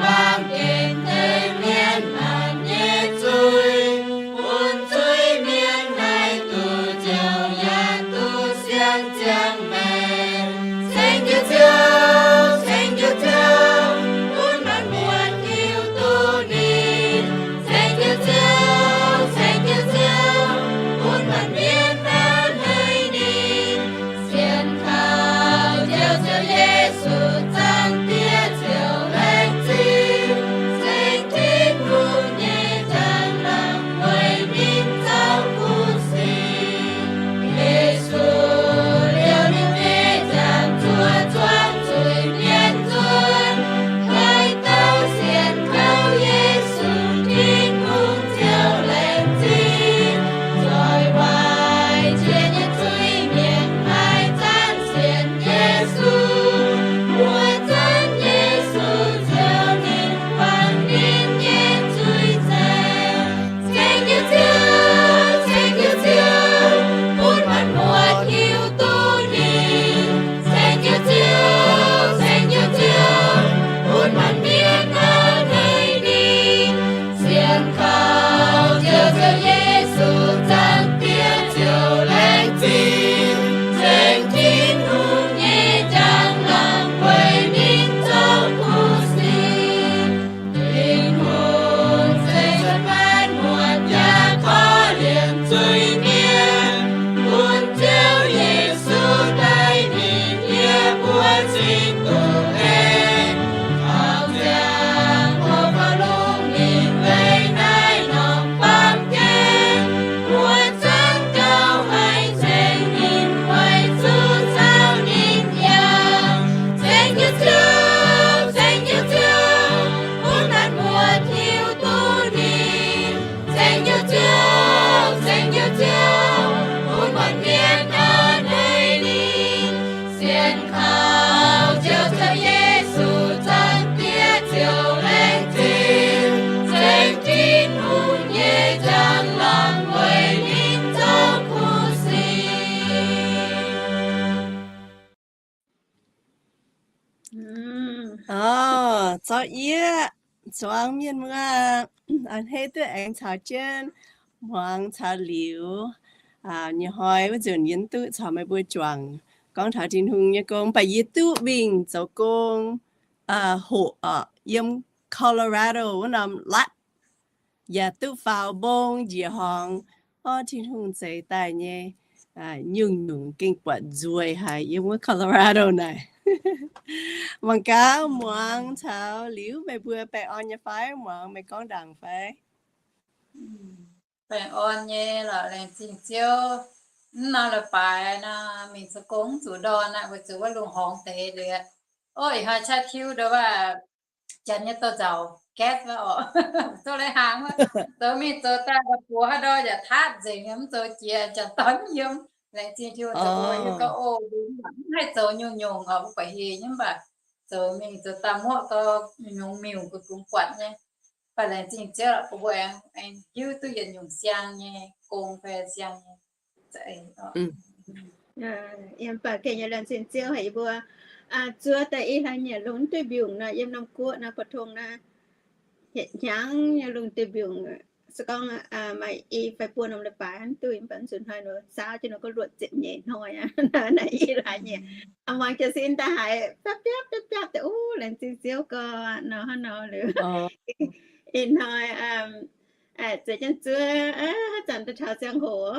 baamh gen tengx mienh maanc nyei zuiz, bun zuiz-mienh haih duqv njoux yaac duqv sienx ziangh maengc. Ceng jienv Ziouv, ceng jienv Ziouv, bun maanc muotc hiuv duqv ninh. Ceng jienv Ziouv, ceng jienv Ziouv, bun maanc mienh hnamv haic ninh. Sienx kaux Njoux Ziouv Yesu, Zaangc Diex ziouc laengz zingh. Ceng Tin-Hungh nyei njang-laangc weic ninh zoux kuv sic. Yesu liouh ninh nyei nzangc zuov zuangx zuiz-mienh nzunc. Haaix dauh sienx kaux Yesu, Tin-Hungh ziouc laengz zingh. Zoih waaic jiex nyei zuiz-mienh haih zanc sienx Yesu. Mbuo zanc Yesu ziouc ninh kuangx ninh nyei zuiz nzaeng. Ceng jienv Ziouv, ceng jienv Ziouv, bun maanc muotc hiuv duqv ninh. Ceng jienv Ziouv, ceng jienv Ziouv, bun maanc mienh hnamv haic ninh. Sienx kaux Njoux Ziouv Yesu, Zaangc Diex ziouc laengz zingh. Ceng Tin-Hungh nyei njang-laangc weic ninh zoux kuv sic. Tin-Hungh ceng cuotv maanc muotc jaa-korv-lienh zuiz-mienh, bun Ziouv Yesu daaih mingh yiem mbuo zingh doqc aengx. Kaux ziangh hoc faaux lungh ninh maiv naaiv norm baamh gen, mbuo zaangc gauh haih ceng ninh weic zuqc caux ninh yangh. Ceng jienv Ziouv, ceng jienv Ziouv, bun maanc muotc hiuv duqv ninh. Ceng jienv Ziouv, ceng jienv Ziouv, bun maanc mienh hnamv haic ninh. Sienx kaux Njoux Ziouv Yesu, Zaangc Diex ziouc laengz zingh. Ceng Tin-Hungh nyei njang-laangc weic ninh zoux kuv sic. Orv, zorqv yie zuangx mienh muoz, a'hneiv duqv aengx caux jienv muangx caux liuz. Nyei hnoi wuov nzunc yie duqv caux meih mbuo juangc gorngv taux Tin-Hungh nyei gong, mv baac yie duqv wingh zoux gong hoqc oc, yiem Colorado wuov norm latv, yaac duqv faaux mbong njiec horngz. Orv, Tin-Hungh zeix daaih nyei nyungc-nyungc gengh buatc nzueic haic yiem wuov Colorado naaic. Mangc gaax muangx caux liuz meih mbuo baengh orn nyei fai? Muangx meih gorngv ndaangc fai? Baengh orn nyei lorqc, laengz zingh Ziouv. Mv norm leiz-baaix nor, mingh zoux gong mv zuqc ndorn aqv, weic zuqc wuov lungh horngz deix liuz. Orv, ih hnoi qaqv tiuv ndo wuov janx nyei dorh nzauc gas wuov oc, zoux lai hnaangx wuov, zoux mingh zoux daaih da'buoz haaix ndau yaac taatv nzengc, mv zoux jiex, janx dorn mv yiem. Laengz zingh Tin-Hungh zoux mbuo hiuv gauh oc, mv haih zoux nyungc-nyungc oc, mbuo buatc hec nyei mv baac zoux mingh zoux daaih muoqv gau, nyungc-nyungc miuc gu'nguaaic buatc nyei. Mv baac laengz zingh Ziouv, mbuo aengx hiuv duqv yietc nyungc siang nyei gong fai siang nyei. Yiem baac gengh nyei laengz zingh Ziouv haic yie mbuo zuov daaih ih hnoi nyanc lungh duih mbiungc nor, yiem norm guoqv nor, ปทุม nor, hietc hnyangx nyei lungh duih mbiungc, se gorngv maaih i fai buo norm leiz-baaix hnangv duih, mv baac nzunc hnoi nor saauv jienv nor gorngv luoqc ziepc nyeic hnoi aqv. Naaiv i laaix nyei, muangx jienv sin daaih haiz biapv biapv biapv biapv deix, o, laengz zingh Ziouv gorx nor hnangv nor liuz. Ih hnoi zeix jienv zuov, haaix zanc daaih taux ziangh hoc,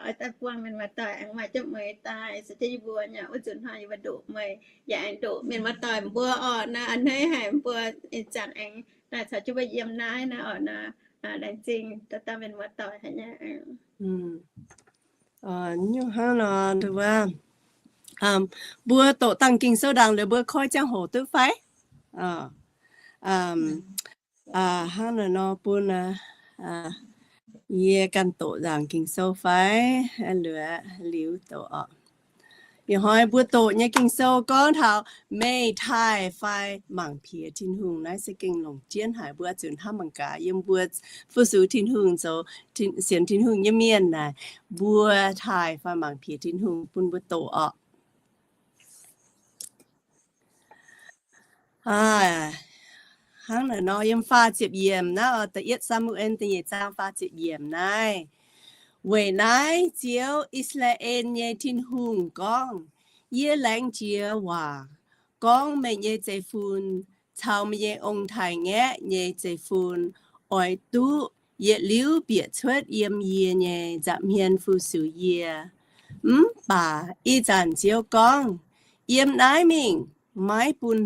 oix daaih buangh mienh muoz-doic aengx maaih jienv mueiz daaih, se jienv yie mbuo nyei wuov nzunc hnoi yie mbuo ndoqc meih, yaac aengx ndoqc mienh muoz-doic mbuo orqc nor, a'hneiv haic mbuo ih zanc aengx daaih caux jienv mbuo yiem naaiv nor orqc nor. Laengz zingh dauh dauh mienh muoz-doic haic nyei. Nyungc hnangv nor, mbuo doqc dangh Ging-Sou ndaangc liuz mbuo koi ziangh hoc duqv fai? Hnangv naaiv nor bun yie ganh doqc nzaangc Ging-Sou fai? Liuz, liuz doqc oc. Ih hnoi mbuo doqc nyei Ging-Sou gorngv taux meih taaih fai mangc piex Tin-Hungh. Naaiv se gengh longc jienv haic, mbuo zuqc hnamv mangc gaax yiem mbuo fu-sux Tin-Hungh zoux, sienx Tin-Hungh nyei mienh naaic, mbuo taaih fai mangc piex Tin-Hungh, bun mbuo doqc orqc. Hnangv naaic nor, yiem faah ziepc yiemc naaiv, Da'yietv Saa^mu^en da'nyeic zaang faah ziepc yiemc naaiv. Weic naaiv Ziouv, I^saa^laa^en nyei Tin-Hungh, gorngv, Yie laengz jiex waac gorngv meih nyei zeiv-fun caux meih nyei ong-taaix-ngaeqv nyei zeiv-fun oix duqv yietc liuz bieqc cuotv yiem yie nyei nza'hmien fu-sux yie. Mv baac ih zanc Ziouv gorngv, Yiem naaiv mingh maiv bun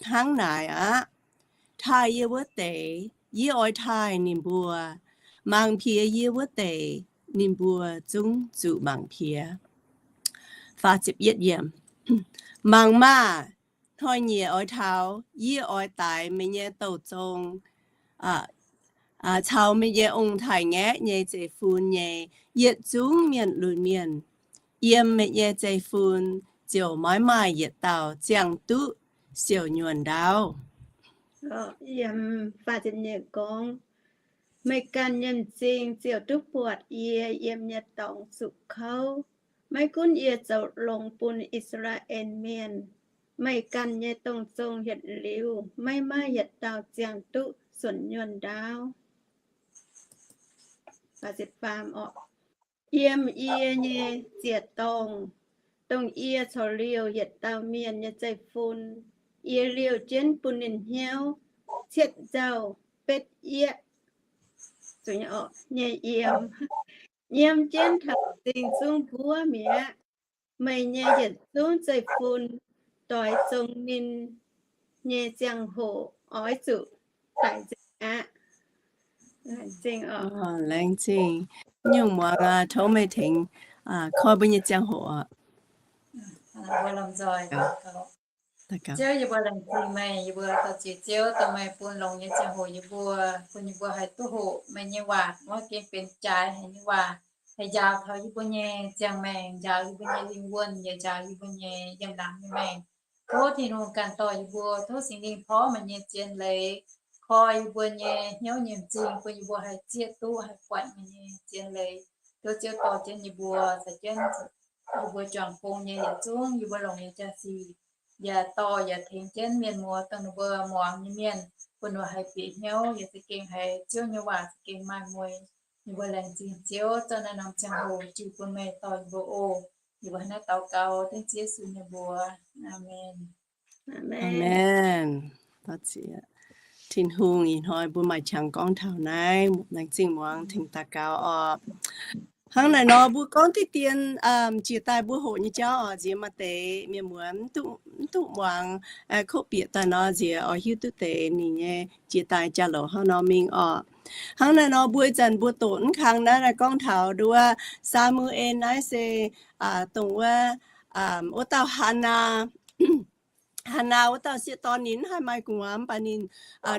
hnangv naaic aqv. Taaih yie wuov deix, yie oix taaih ninh mbuo. Mangc piex yie wuov deix, ninh mbuo zungv zuqc mangc piex. Mangc maah! Hnoi-nyieqc oix taux, yie oix daix meih nyei douh zong caux meih nyei ong-taaix-ngaeqv nyei zeiv-fun nyei yietc zungv mienh lunx mienh. Yiem meih nyei zeiv-fun ziouc maiv maaih yietc dauh ziangh duqv siouc nyuonh ndaauv. Meih ganh nyei m'zing ziouc duqv buatc yie yiem nyei dorngx zuqc kouv. Maiv gunv yie zoux longx bun I^saa^laa^en Mienh, meih ganh nyei dongh zong yietc liuz maiv maaih yietc dauh ziangh duqv suonc nyuonh ndaauv. Yiem yie nyei ziec-dorngh, dongh yie corc liouh yietc dauh mienh nyei zeiv-fun, yie liouh jienv bun ninh hnyouv cietv nzauh betv yieqv nyei yiem, nyiemv jienv taux m'zing zungv mbuov mi'aqv. Meih nyei yietc zungv zeiv-fun doix zong ninh nyei ziangh hoc oix zuqc daic nzengc aqv. Laengz zingh. Nyungc muangx, tov meih tengx koi mbuo nyei ziangh hoc. Ziouv, yie mbuo laengz zingh meih, yie mbuo dorh ziex Ziouv dorh meih bun longx nyei ziangh hoc yie mbuo, bun yie mbuo haih duqv hoqc meih nyei waac, maiv gengh benx jaaix haic nyei waac, haih njaaux taux yie mbuo nyei ziangh maengc, njaaux yie mbuo nyei lingh wuonh, yaac njaaux yie mbuo nyei yiem laangz nyei maengc. Tov Tin-Hungh ganh dorh yie mbuo, tov Singx Lingh porv meih nyei zien leiz koi yie mbuo nyei hnyouv nyei m'zing, bun yie mbuo haih zieqv duqv, haih buatc meih nyei zien leiz. Tov Ziouv dorh jienv yie mbuo, caux jienv yie mbuo juangc gong nyei yietc zungv yie mbuo longc nyei jaa-sic, yaac dorh yaac tengx jienv mienh muoz dongh ninh mbuo muangx nyei mienh, bun ninh mbuo haih bieqc hnyouv, yaac za'gengh haiz Ziouv nyei waac za'gengh maaih mueiz. Yie mbuo laengz zingh Ziouv zorqv naaiv norm ziangh hoc jiu bun meih dorh yie mbuo oc. Yie mbuo hnangv naaiv daux gaux dengv Ziouv Yesu nyei mbuox. Aamen. Aamen. Tin-Hungh, ih hnoi mbuo maaih qangx gorngv taux naaiv, laengz zingh muangx tengx daux gaux oc. Hnangv naaic nor mbuo gorngv diqv dien jiex daaih mbuo hoqc nyei jauv oc, nziex maaih deix mienh muoz mv duqv muangx, kov bieqc daaih nor nziex oix hiuv duqv deix ninh nyei jiex daaih jauv-louc hnangv nor mingh oc. Hnangv naaic nor mbuo ih zanc mbuo doqc mv kang naaiv gorngv taux nduov Saa^mu^en naaiv se dongh wuov, wuov dauh Hannaa. Hannaa wuov dauh sieqv dorn ninh mv haih maaih gu'nguaaz, mv baac ninh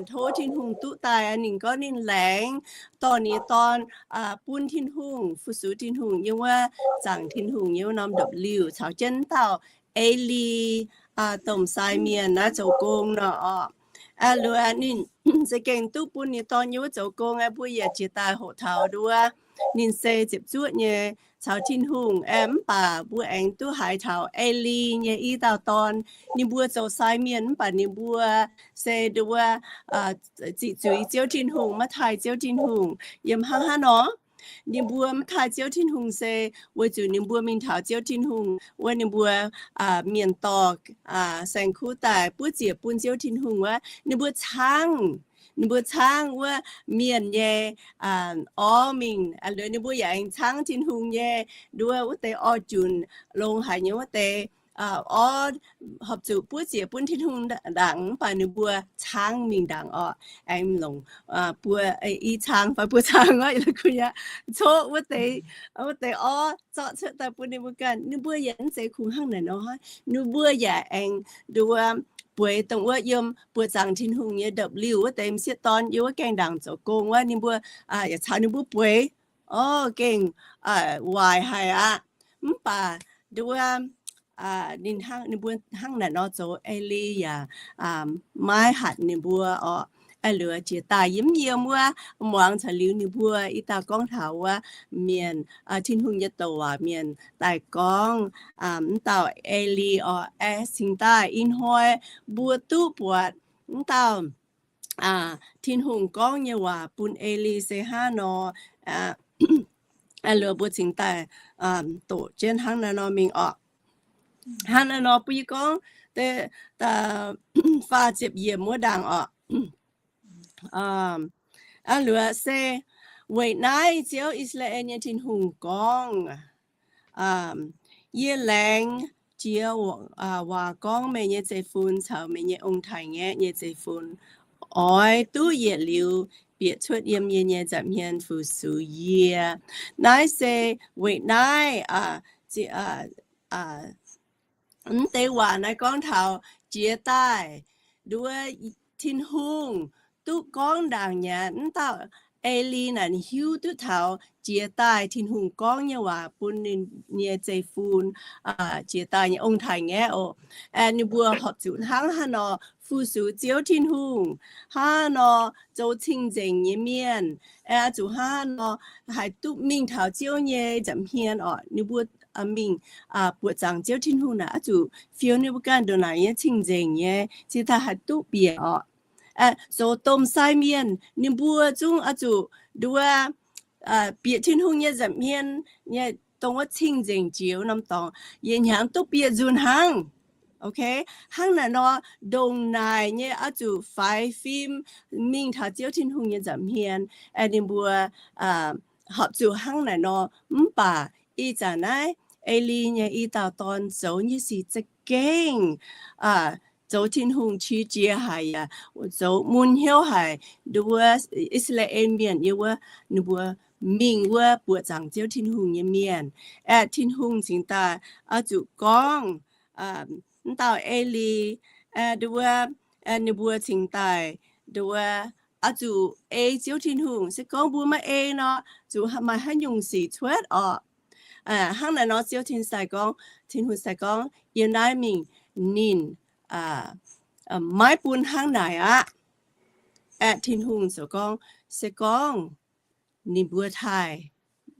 tov Tin-Hungh duqv daaih, ninh gorngv ninh laengz dorh ninh nyei dorn bun Tin-Hungh, fu-sux Tin-Hungh yiem wuov zaangc Tin-Hungh nyei wuov norm ndopv-liuh caux jienv dauh Eli, domh sai mienh naaiv zoux gong nor oc. Luoqc ninh za'gengh duqv bun ninh dorn nyei wuov zoux gong aeqv, mbuo yaac jiex daaih hoqc taux nduov ninh se ziepc zuoqv nyei caux Tin-Hungh aeqv, mv baac mbuo aengx duqv haiz taux Eli nyei i dauh dorn. Ninh mbuo zoux sai mienh mv baac ninh mbuo se nduov ziqc zuiz Ziouv Tin-Hungh, maiv taaih Ziouv Tin-Hungh. Yiem hnangv haaix nor ninh mbuo maiv taaih Ziouv Tin-Hungh se weic zuqc ninh mbuo mingh taux Ziouv Tin-Hungh wuov, ninh mbuo mienh dorh saeng-kuv daaih buov ziec bun Ziouv Tin-Hungh wuov, ninh mbuo caangv, ninh mbuo caangv wuov mienh nyei orv mingh. Liuz ninh mbuo yaac aengx caangv Tin-Hungh nyei nduov wuov deix orv junc longx haic nyei wuov deix orv, horpc zuqc buov ziec bun Tin-Hungh ndaangc, mv baac ninh mbuo caangv mingh ndaangc oc. Aengx longc buo i caang fai buo caang oc, coqv wuov deix, wuov deix orv zorqv cuotv daaih bun ninh mbuo ganh. Ninh mbuo yaac mv zeiz kungx hnangv naaic nor, ninh mbuo yaac aengx nduov bueix dongh wuov yiem buoqc zaangc Tin-Hungh nyei ndopv-liuh wuov deix m'sieqv dorn yiem wuov gaengh ndaangc zoux gong wuov, ninh mbuo yaac caux ninh mbuo bueix. Orv gengh waaic haic aqv. Mv baac nduov ninh hnangv, ninh mbuo hnangv naaic nor zoux, Eli yaac maiv hatc ninh mbuo oc. Liuz jiex daaih yie mv yiem wuov muangx caux liuz ninh mbuo i dauh gorngv taux wuov mienh, Tin-Hungh nyei douc waac mienh daaih gorngv, mv dauh Eli oc, aengx cingx daaih ih hnoi mbuo duqv buatc mv dauh Tin-Hungh gorngv nyei waac bun Eli se hnangv nor, luoqc mbuo cingx daaih doqc jienv hnangv naaiv nor mingh orqc. Hnangv naaiv nor bun yie gorngv deix faah ziepc yiemc wuov ndaangc orqc. Luoqc se, weic naaiv Ziouv, I^saa^laa^en nyei Tin-Hungh, gorngv, Yie laengz jiex waac gorngv meih nyei zeiv-fun caux meih nyei ong-taaix-ngaeqv nyei zeiv-fun, oix duqv yietc liuz bieqc cuotv yiem yie nyei nza'hmien fu-sux yie. Naaiv se weic naaiv mv deix waac naaiv gorngv taux jiex daaih nduov Tin-Hungh duqv gorngv ndaangc nyei. Mv dauh Eli naaic ninh hiuv duqv taux jiex daaih Tin-Hungh gorngv nyei waac bun ninh nyei zeiv-fun, jiex daaih nyei ong-taaix-ngaeqv oc. Ninh mbuo horpc zuqc hnangv haaix nor fu-sux Ziouv Tin-Hungh, hnangv haaix nor zoux cing-nzengc nyei mienh, zuqc hnangv haaix nor haih duqv mingh taux Ziouv nyei nza'hmien orqc. Ninh mbuo mingh buoqc zaangc Ziouv Tin-Hungh naaic, oix zuqc fiou ninh mbuo ganh ndongc naaic nyei cing-nzengc nyei, cingx daaih haih duqv bieqc orqc. Zoux domh sai mienh ninh mbuo zungv oix zuqc nduov bieqc Tin-Hungh nyei nza'hmien nyei, dongh wuov cing-nzengc jiex norm dorngx, yietc hnyangx duqv bieqc nzunc hnangv. Hnangv naaic nor, ndongc naaic nyei oix zuqc faix fim mingh taux Ziouv Tin-Hungh nyei nza'hmien. Ninh mbuo horpc zuqc hnangv naaic nor. Mv baac ih zanc naaiv Eli nyei i dauh dorn zoux nyei sic za'gengh zoux Tin-Hungh qiex jiez haic yaac zoux mun hnyouv haic. Nduov I^saa^laa^en Mienh yiem wuov, ninh mbuo mingh wuov buoqc zaangc Ziouv Tin-Hungh nyei mienh, aeqv, Tin-Hungh cingx daaih oix zuqc gorngv mv dauh Eli, nduov, ninh mbuo cingx daaih nduov oix zuqc ei Ziouv Tin-Hungh. Se gorngv mbuo maiv ei nor, zuqc maaih haaix nyungc sic cuotv orqc. Hnangv naaic nor Ziouv Tin-Hungh gorngv, Tin-Hungh gorngv, yiem naaiv mingh ninh maiv bun hnangv naaic aqv. Aeqv, Tin-Hungh ziouc gorngv, se gorngv ninh mbuo taaih,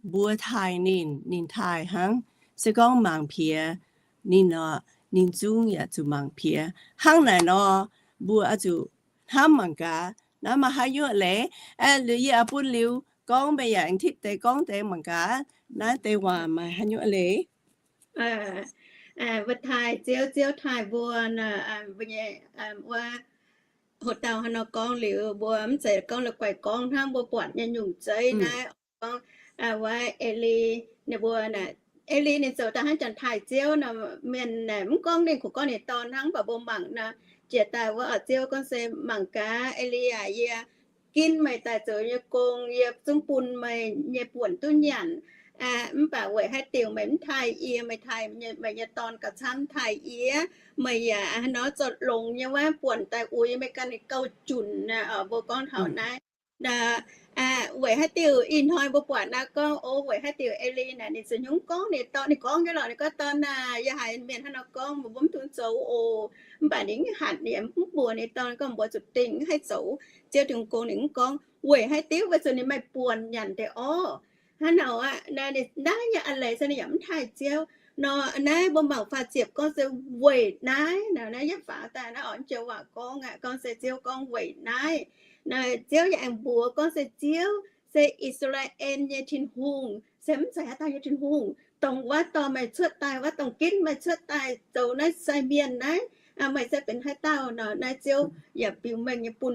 mbuo taaih ninh, ninh taaih hnangv. Se gorngv mangc piex ninh nor, ninh zungv yaac zuqc mangc piex. Hnangv naaic nor, mbuo oix zuqc hnamv mangc gaax, naaiv maaih haaix nyungc leiz. Liuz yie bun liuz gorngv, meih yaac aengx tipv deix gorngv deix mangc gaax, naaiv deix waac maaih haaix nyungc leiz. Mbuo taaih Ziouv, Ziouv taaih mbuo, mbuo nyei wuov hoc dauh haaix nor gorngv liuz, mbuo mv zeiz gorngv la'guaih gorngv hnangv, mbuo buatc nyei nyungc zeiv naaiv gorngv, wuov Eli, ninh mbuo, Eli ninh zoux daaih hnangv janx taaih Ziouv nor, mienh mv gorngv ninh kungx gorngv ninh dorn hnangv, mv baac mbuo mangc nor, jiex daaih wuov oc, Ziouv gorngv se mangc gaax Eli aac, yie ginv meih daaih zoux yie nyei gong, yie zungv bun meih nyei buonc duqv nyanc. Mv baac weic haaix diuc meih mv taaih yie, meih taaih meih nyei dorn gauh camv, taaih yie, meih yaac hnangv nor zorqv longx nyei wuov buonc daaih uix meih ganh gauh junc. Mbuo gorngv taux naaiv, weic haaix diuc ih hnoi mbuo buatc naaiv gorngv, o, weic haaix diuc Eli naaic ninh ziouc nyungc gorngv ninh dorn, ninh gorngv nyei lorqc, ninh gorngv, dorn aah, yie haiz mienh hnangv nor gorngv, mbuo mv dungx zoux oc. Mv baac ninh mv hatc, ninh mv mbuox ninh dorn gorngv, mbuo zuqc dingc mv haih zoux Ziouv Tin-Hungh gong. Ninh mv gorngv weic haaix diuc, weic zuqc ninh maaih buonc nyanc deix orv. Hnangv naaic aqv, naaiv nyei a'leiz se ninh yaac mv taaih Ziouv. Nor naaiv mbuo mangc faah ziepc gorngv se weic naaiv, naaiv yietv faaux daaih naaiv oc, joux waac gorngv aqv, gorngv se Ziouv gorngv weic naaiv. Naaiv Ziouv yaac aengx mbuox gorngv se Ziouv se I^saa^laa^en nyei Tin-Hungh, se mv zeiz haaix dauh nyei Tin-Hungh. Dongh wuov dorh meih cuotv daaih, wuov dongh ginv meih cuotv daaih zoux naaiv sai mienh naaiv, meih se benx haaix dauh nor, naaiv Ziouv yaac biux mengh nyei bun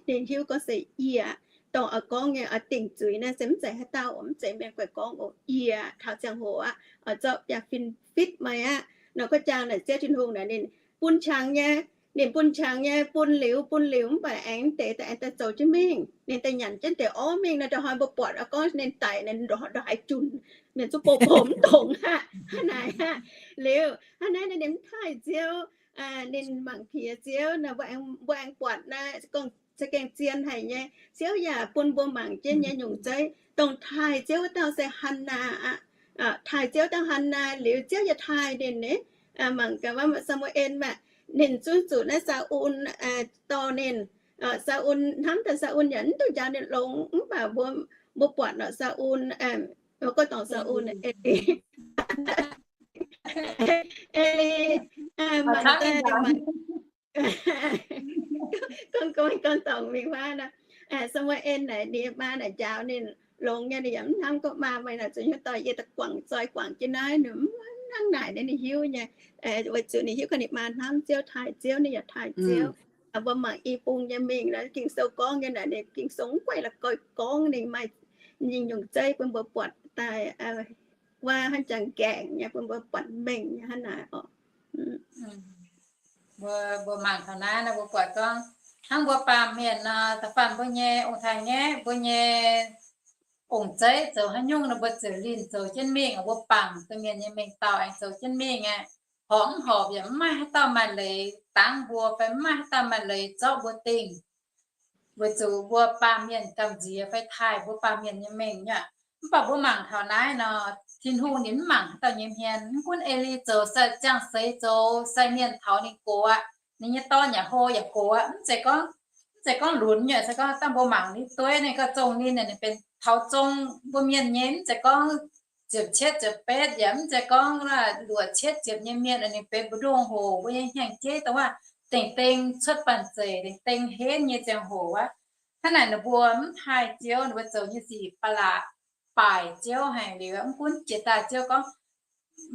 ninh hiuv gorngv se yie. Dongh oix gorngv nyei, oix dingc zuiz naaiv se mv zeiz haaix dauh, mv zeiz mienh guaih gorngv oc, yie taux ziangh hoc aqv, oix zorqv biaa fin fitv meih aqv. Nor gorngv jangx naaic Ziouv Tin-Hungh naaic ninh bun qangx nyei, ninh bun qangx nyei, bun liuz, bun liuz mv baac aengx deix daaih, aengx daaih zoux jienv mingh, ninh daaih nyanc jienv deix orv mingh nor, ndongc haaix mbuo buatc oix gorngv ninh daic, ninh ndongc haaix junc, ninh zuqc bouh bouh mv dongz aqv. Hnangv naaic aqv. Liuz hnangv naaiv ninh mv taaih Ziouv, ninh mangc piex Ziouv nor, mbuo aengx buatc naaiv gorngv za'gengh zien haic nyei. Ziouv yaac bun mbuo mangc jienv nyei nyungc zeiv, dongh taaih Ziouv wuov dauh se Hannaa aqv. Taaih Ziouv dauh Hannaa liuz, Ziouv yaac taaih ninh. Mangc gaax wuov Saa^mu^en maah, ninh zungv zuqc naaiv Saa^un dorh ninh. Saa^un hnamv daaih Saa^un yaac mv dungx njaaux ninh longx, mv baac mbuo, mbuo buatc nor Saa^un, mbuo gorngv dongh Saa^un, Eli, Eli, mangc daaih, Gorngv, gorngv, gorngv dorngc mingh wuov nor, Saa^mu^en naaic ninh maa naaic njaaux ninh longx nyei, ninh yaac mv hnamv gorngv maa meih naaic zuqc hnyouv doic yie daaih guangc zoih guangc jienv naaiv, ninh mv hnangv naaic, ninh hiuv nyei. Weic zuqc ninh hiuv gorngv ninh maa hnamv Ziouv, taaih Ziouv, ninh yaac taaih Ziouv. Mbuo mangc i bung nyei mingh nor, Ging-Sou gorngv nyei naaic, ninh Ging-Sou mv guaih la'guaih gorngv ninh maaih nyungc-nyungc zeiv bun mbuo buatc daaih, wuov hnangv jangx nqaengc nyei, bun mbuo buatc mengh nyei hnangv naaic oc. Mbuo, mbuo mangc taux naaiv nor, mbuo buatc gorngv hnangv mbuo baamh mienh nor, da'faanh mbuo nyei ong-taaix-ngaeqv, mbuo nyei ong-zeiv zoux haaix nyungc nor, mbuo ziouc linh zoux jienv mingh. Mbuo bangc domh mienh nyei mengh dauh aengx zoux jienv mingh aqv. Horpc mv horpc yaac mv maaih haaix dauh maaih leiz dangv mbuo fai mv maaih haaix dauh maaih leiz zorqv mbuo dingh, weic zuqc mbuo baamh mienh gamh nziex fai taaih mbuo baamh mienh nyei mengh nyei aqv. Mv baac mbuo mangc taux naaiv nor, Tin-Hungh ninh mv mangc haaix dauh nyei hmien. Mv gunv Eli zoux sai, ziangh seix zoux sai mienh taux ninh gox aqv, ninh nyei dorn yaac hlo yaac gox aqv. Mv zeiz gorngv, mv zeiz gorngv lunx nyei, se gorngv dangh mbuo mangc ninh dueiv ninh gauh zongh ninh, ninh benx taux zong mbuo mienh nyei. Mv zeiz gorngv ziepc cietv ziepc betv yaac mv zeiz gorngv luoqc cietv ziepc nyei mienh, ninh benx mbu'ndongx hoc mbuo nyei hnyangx-jeiv dongh wuov dengh deng cuotv banh zeic, dengh deng henv nyei ziangh hoc aqv. Hnangv naaic ninh mbuo mv taaih Ziouv, ninh mbuo zoux nyei sic ba'laqc baaic Ziouv haic liuz, mv gunv jiex daaih Ziouv gorngv,